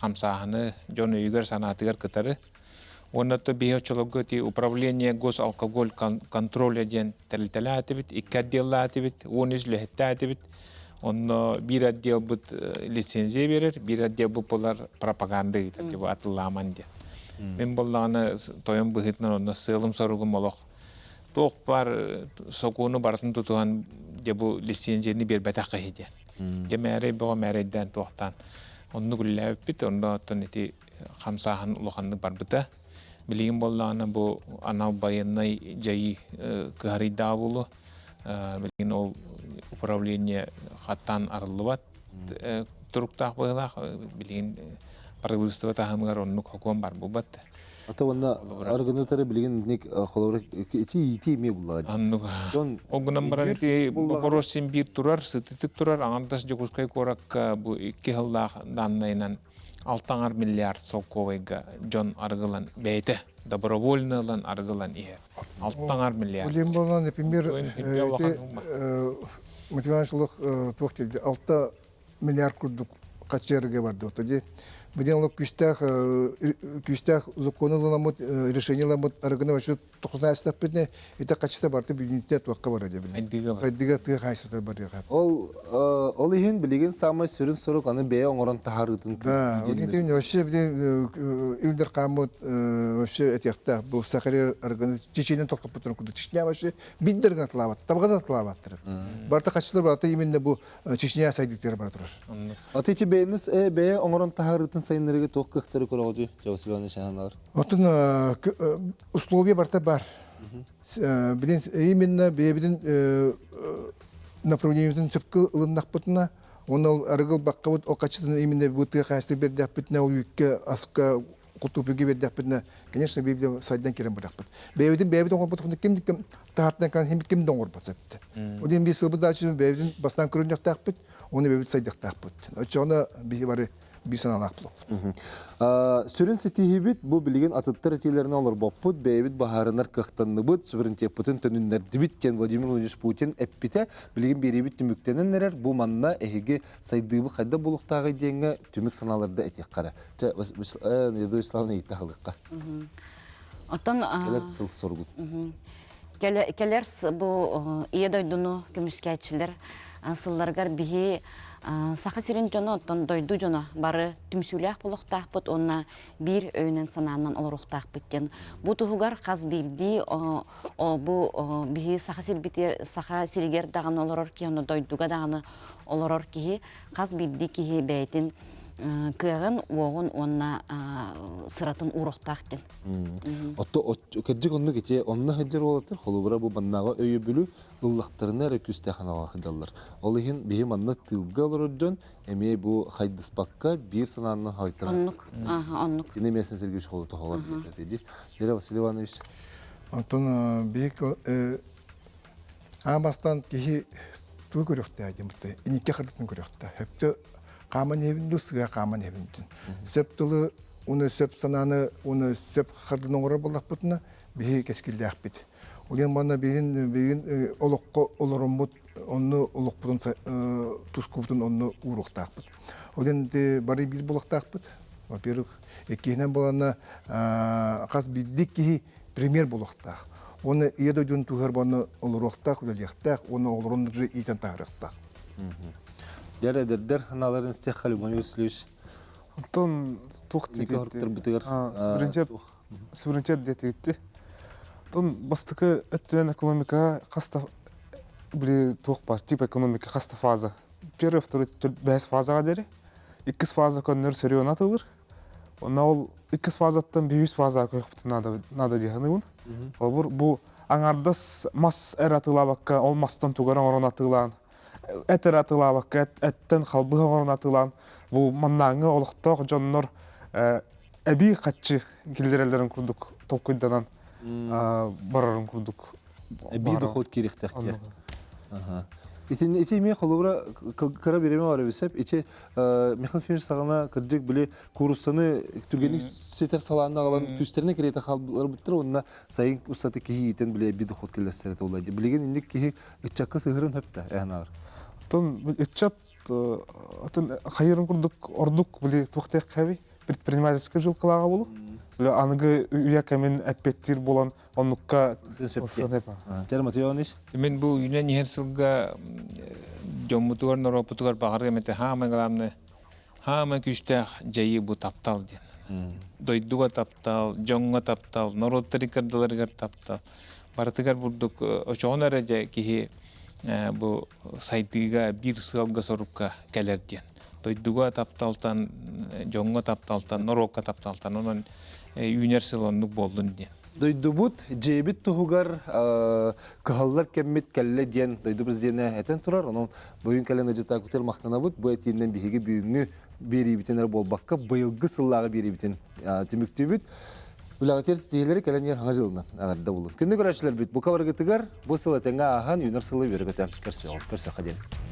хамсааһыны дьон өйүгэр-санаатыгар кытары. Уонна то биһи оччолорго ити управление госалкоголь контроля диэн тэрилтэлээтибит, икки отделлаатыбит, 13 үлэһиттээтибит. Онно биир отделбыт лицензия биэрэр, биир отделбыт буолар пропаганда ыытар, типа атыллааман диэн. Мин буоллаҕына тойон быһыытынан онно сыалым-соругум олох туох баар сокуону барытын тутуһан дьэ бу лицензияны биэрбэтэх киһи диэн. Дьэ мээрэй бөҕө мээрэйдээн туохтаан оннук үлэлээбиппит, онно оттон ити хамсааһын улаханнык барбыта. Билигин буоллаҕына бу анал байыаннай дьайыы кыһарыйдааҕа буолуо. Билигин ол управление хаттаан арыллыбат туруктаах быһыылаах. Билигин правительство таһымыгар оннук хокуон бар буолбат.
Ата уонна арыгыны билигин ник холобура ити иити эмиэ буллаҕа.
Оннук.
Дьон
Ол гынан баран ити боппуруос син биир турар, сытытык турар. Аҥардас Дьокуускай куоракка бу икки сыллаах даннайынан алтаҥар миллиард солкуобайга дьон арыгылан бэйэтэ добровольно ылан арыгылан иһэр. Алтаҥар миллиард.
Улем болан, например, эти математикалық туох диэбит 6 миллиард курдук хаччыарга барды. Ди билен ол күүстээх күүстээх законы ылынаммыт решение ыламмыт арыгыны вообще тохсунайстаппытне ити хаччыта барты бүгүнтэ туохка бара дебин. Сайдыга тыа хайсыта барыга.
Ол ол иһин билигин самай сүрүн сорук аны бэйэ оҥорон таһаарыытын
Да, вот это вообще билин Илдер Камут вообще этиэхтээх бу Сахарер арыгыны Чеченин тохтоппуттарын курдук Чечня вообще биддер гына тылаабат, табаҕа тылаабаттар. Барта хаччылар барта именно бу Чечня сайдыытыгар бара турар.
Аты ити бэйэниз бэйэ оҥорон таһаарыытын сайыннарыга туох кыахтары көрөҕүтүй? Василий Шаханалар.
Оттон условия барта бар. Билин именно бэйэбитин направлениебытын сөпкө ылыннахпытына, оны ол арыгыл баккабыт ол хаччытын именно бу тыа хаһаайыстыба бердэхпитинэ, ол үүккэ, аска кутупуга бердэхпитинэ, конечно, бэйэбитин сайдан кирэн барахпыт. Бэйэбитин бэйэбит оҥорботохпутуна ким ким таһаттан ким ким да оҥорбот сэтте. Ол иһин биир сылбыт даачы бэйэбитин бастаан көрүнүөхтээхпит, оны бэйэбит сайдыахтаахпыт. Оччоҕуна биһи бары биир санаалаах буолуохпут.
Сүрүн ситиһиибит бу билигин атыттар этиилэрин олорбоппут, бэйэбит баһаарынар кыахтанныбыт, суверенитеппытын төнүннэрдибит диэн Владимир Владимирович Путин эппитэ. Билигин биэриибит түмүктэнэн эрэр. Бу манна эһиги сайдыыбы хайдах буолуохтааҕый диэҥҥэ түмүк санааларда этиэххэ эрэ. Чэ, Надежда Вячеславовна иитэ халыахха.
Оттон
Кэлэр сыл соругут.
Кэлэр бу Ийэ дойдуну көмүскээччилэр сылларыгар биһи Саха сирин дьоно, оттон дойду дьоно бары түмсүүлээх буолуохтаахпыт уонна биир өйүнэн санаанан олоруохтаахпыт диэн. Бу туһугар хас биирдии бу биһи Саха сирбитигэр Саха сиригэр даҕаны олорор киһи, онно дойдуга даҕаны олорор киһи хас биирдии киһи бэйэтин кыаҕын, уоҕун уонна сыратын ууруохтаах диэн.
Отто кырдьык оннук ити онно сылдьар уолаттар холобура бу маннааҕы өйөбүлү ыллахтарына эрэ күүстээх аналга сылдьаллар. Ол иһин биһи манна тыылга олорор дьон эмиэ бу хайдыспакка биир санаанан халыйтарар.
Оннук. Аха, оннук.
Тина Местин Сергеевич холотохолор диэтэ. Дьэ, Василий Иванович.
Онтон биһи аан бастаан киһи тугу көрүөхтээх диэн бутта иникке хардытын көрүөхтээх. Хөптө хааман иһэбин дуу, сыа хааман иһэбин дуу. Сөп тылы уну сөп санааны уну сөп хардын оҥорор буоллахпытына биһи кэскиллээхпит. Ол иһин манна билигин билигин олоххо олороммут онну олохпутун тускубутун онну ууруохтаахпыт. Ол иһин бары биир буолуохтаахпыт. Во-первых, иккиһинэн буоланна хас биирдии киһи премьер буолуохтаах. Уонна ийэ дойдунун туһугар уонна олоруохтаах, үлэлиэхтээх уонна олорон иитэн таһаарыахтаах.
Дьэр эдэрдэр аналарын истиэххэ Любомир Васильевич
Онтон туох
диэти
суверенитет суверенитет диэтигитти. Онтон бастакы өттүнэн экономика хаста били туох бар тип экономика хаста фаза. Первый, второй, бэһис фазаҕа диэри. Иккис фаза көннөр сөрүөн атылыр. Онно ол иккис фазаттан бэһис фазаҕа көһүөхпүтүн наада наада дии саныыбын. Холобур, бу аҥаардас мас эрэ атыылаабакка, ол мастан тугу эрэ оҥорон атыылаан эт эрэ атыылаабакка, эттэн халбыһы оҥорон атыылаан, бу маннааҥҥы олохтоох дьоннор эбии хаччы киллэрэллэрин курдук толкуйданан барарын курдук.
Эбии доход киириэхтээх Ити ити эмиэ холобура кыра бириэмэ бар эбисеп ити Михаил Федорович саҕана кырдьык били кууруссаны түргэнник ситэр салаанна аҕалан күүстэринэ кэриэтэ хаалбыттар уонна сайын устата киһи иитэн били эбии доход киллэрсэр этэ буолла. Билигин инник киһи ыччакка сыһырын хөптө эһанаар.
Оттон ыччат атын хайырын курдук ордук били туохтаах хэби предпринимательскай жилкалааҕа болу. Били аныгы үйэ кэмин эппиэттиир буолан оннукка
Тер Матвей Иванович.
Мен бу үүнэн иһэр сылга дьоммутугар, норуоппутугар баҕарыам этэ хаамай главное хаамай күүстээх дьайыы бу таптал диэн. Дойдуга таптал, дьоҥҥо таптал, норуоттар иккардыларыгар таптал. Барытыгар бурдук очоҕун эрэ дьэ киһи бу сайдыыга биир сыалга-сорукка кэлэр диэн. Дойдуга тапталтан, дьоҥҥо тапталтан, норуокка тапталтан онон үүнэр сыл оннук буоллун диэн.
Дойдубут, дьиэбит туһугар кыһаллар кэммит кэллэ диэн дойду президенэ этэн турар. Онон бүгүн кэлэн ыдьытаакытыгар махтанабыт. Бу этиинэн биһиги бүгүҥҥү биэриибитин эрэ буолбакка, быйылгы сыллааҕы биэриибитин түмүктүүбүт. Үлэҕитигэр ситиһиилэри кэлэн иһэр хаҥа дьылынан эҕэрдэ булун. Күндү көрөөччүлэрбит, бука барыгытыгар бу сыл этэҥҥэ ааһан, үүнэр сылы үөрэ-көтө көрсүөҕүҥ. Көрсүөххэ диэн.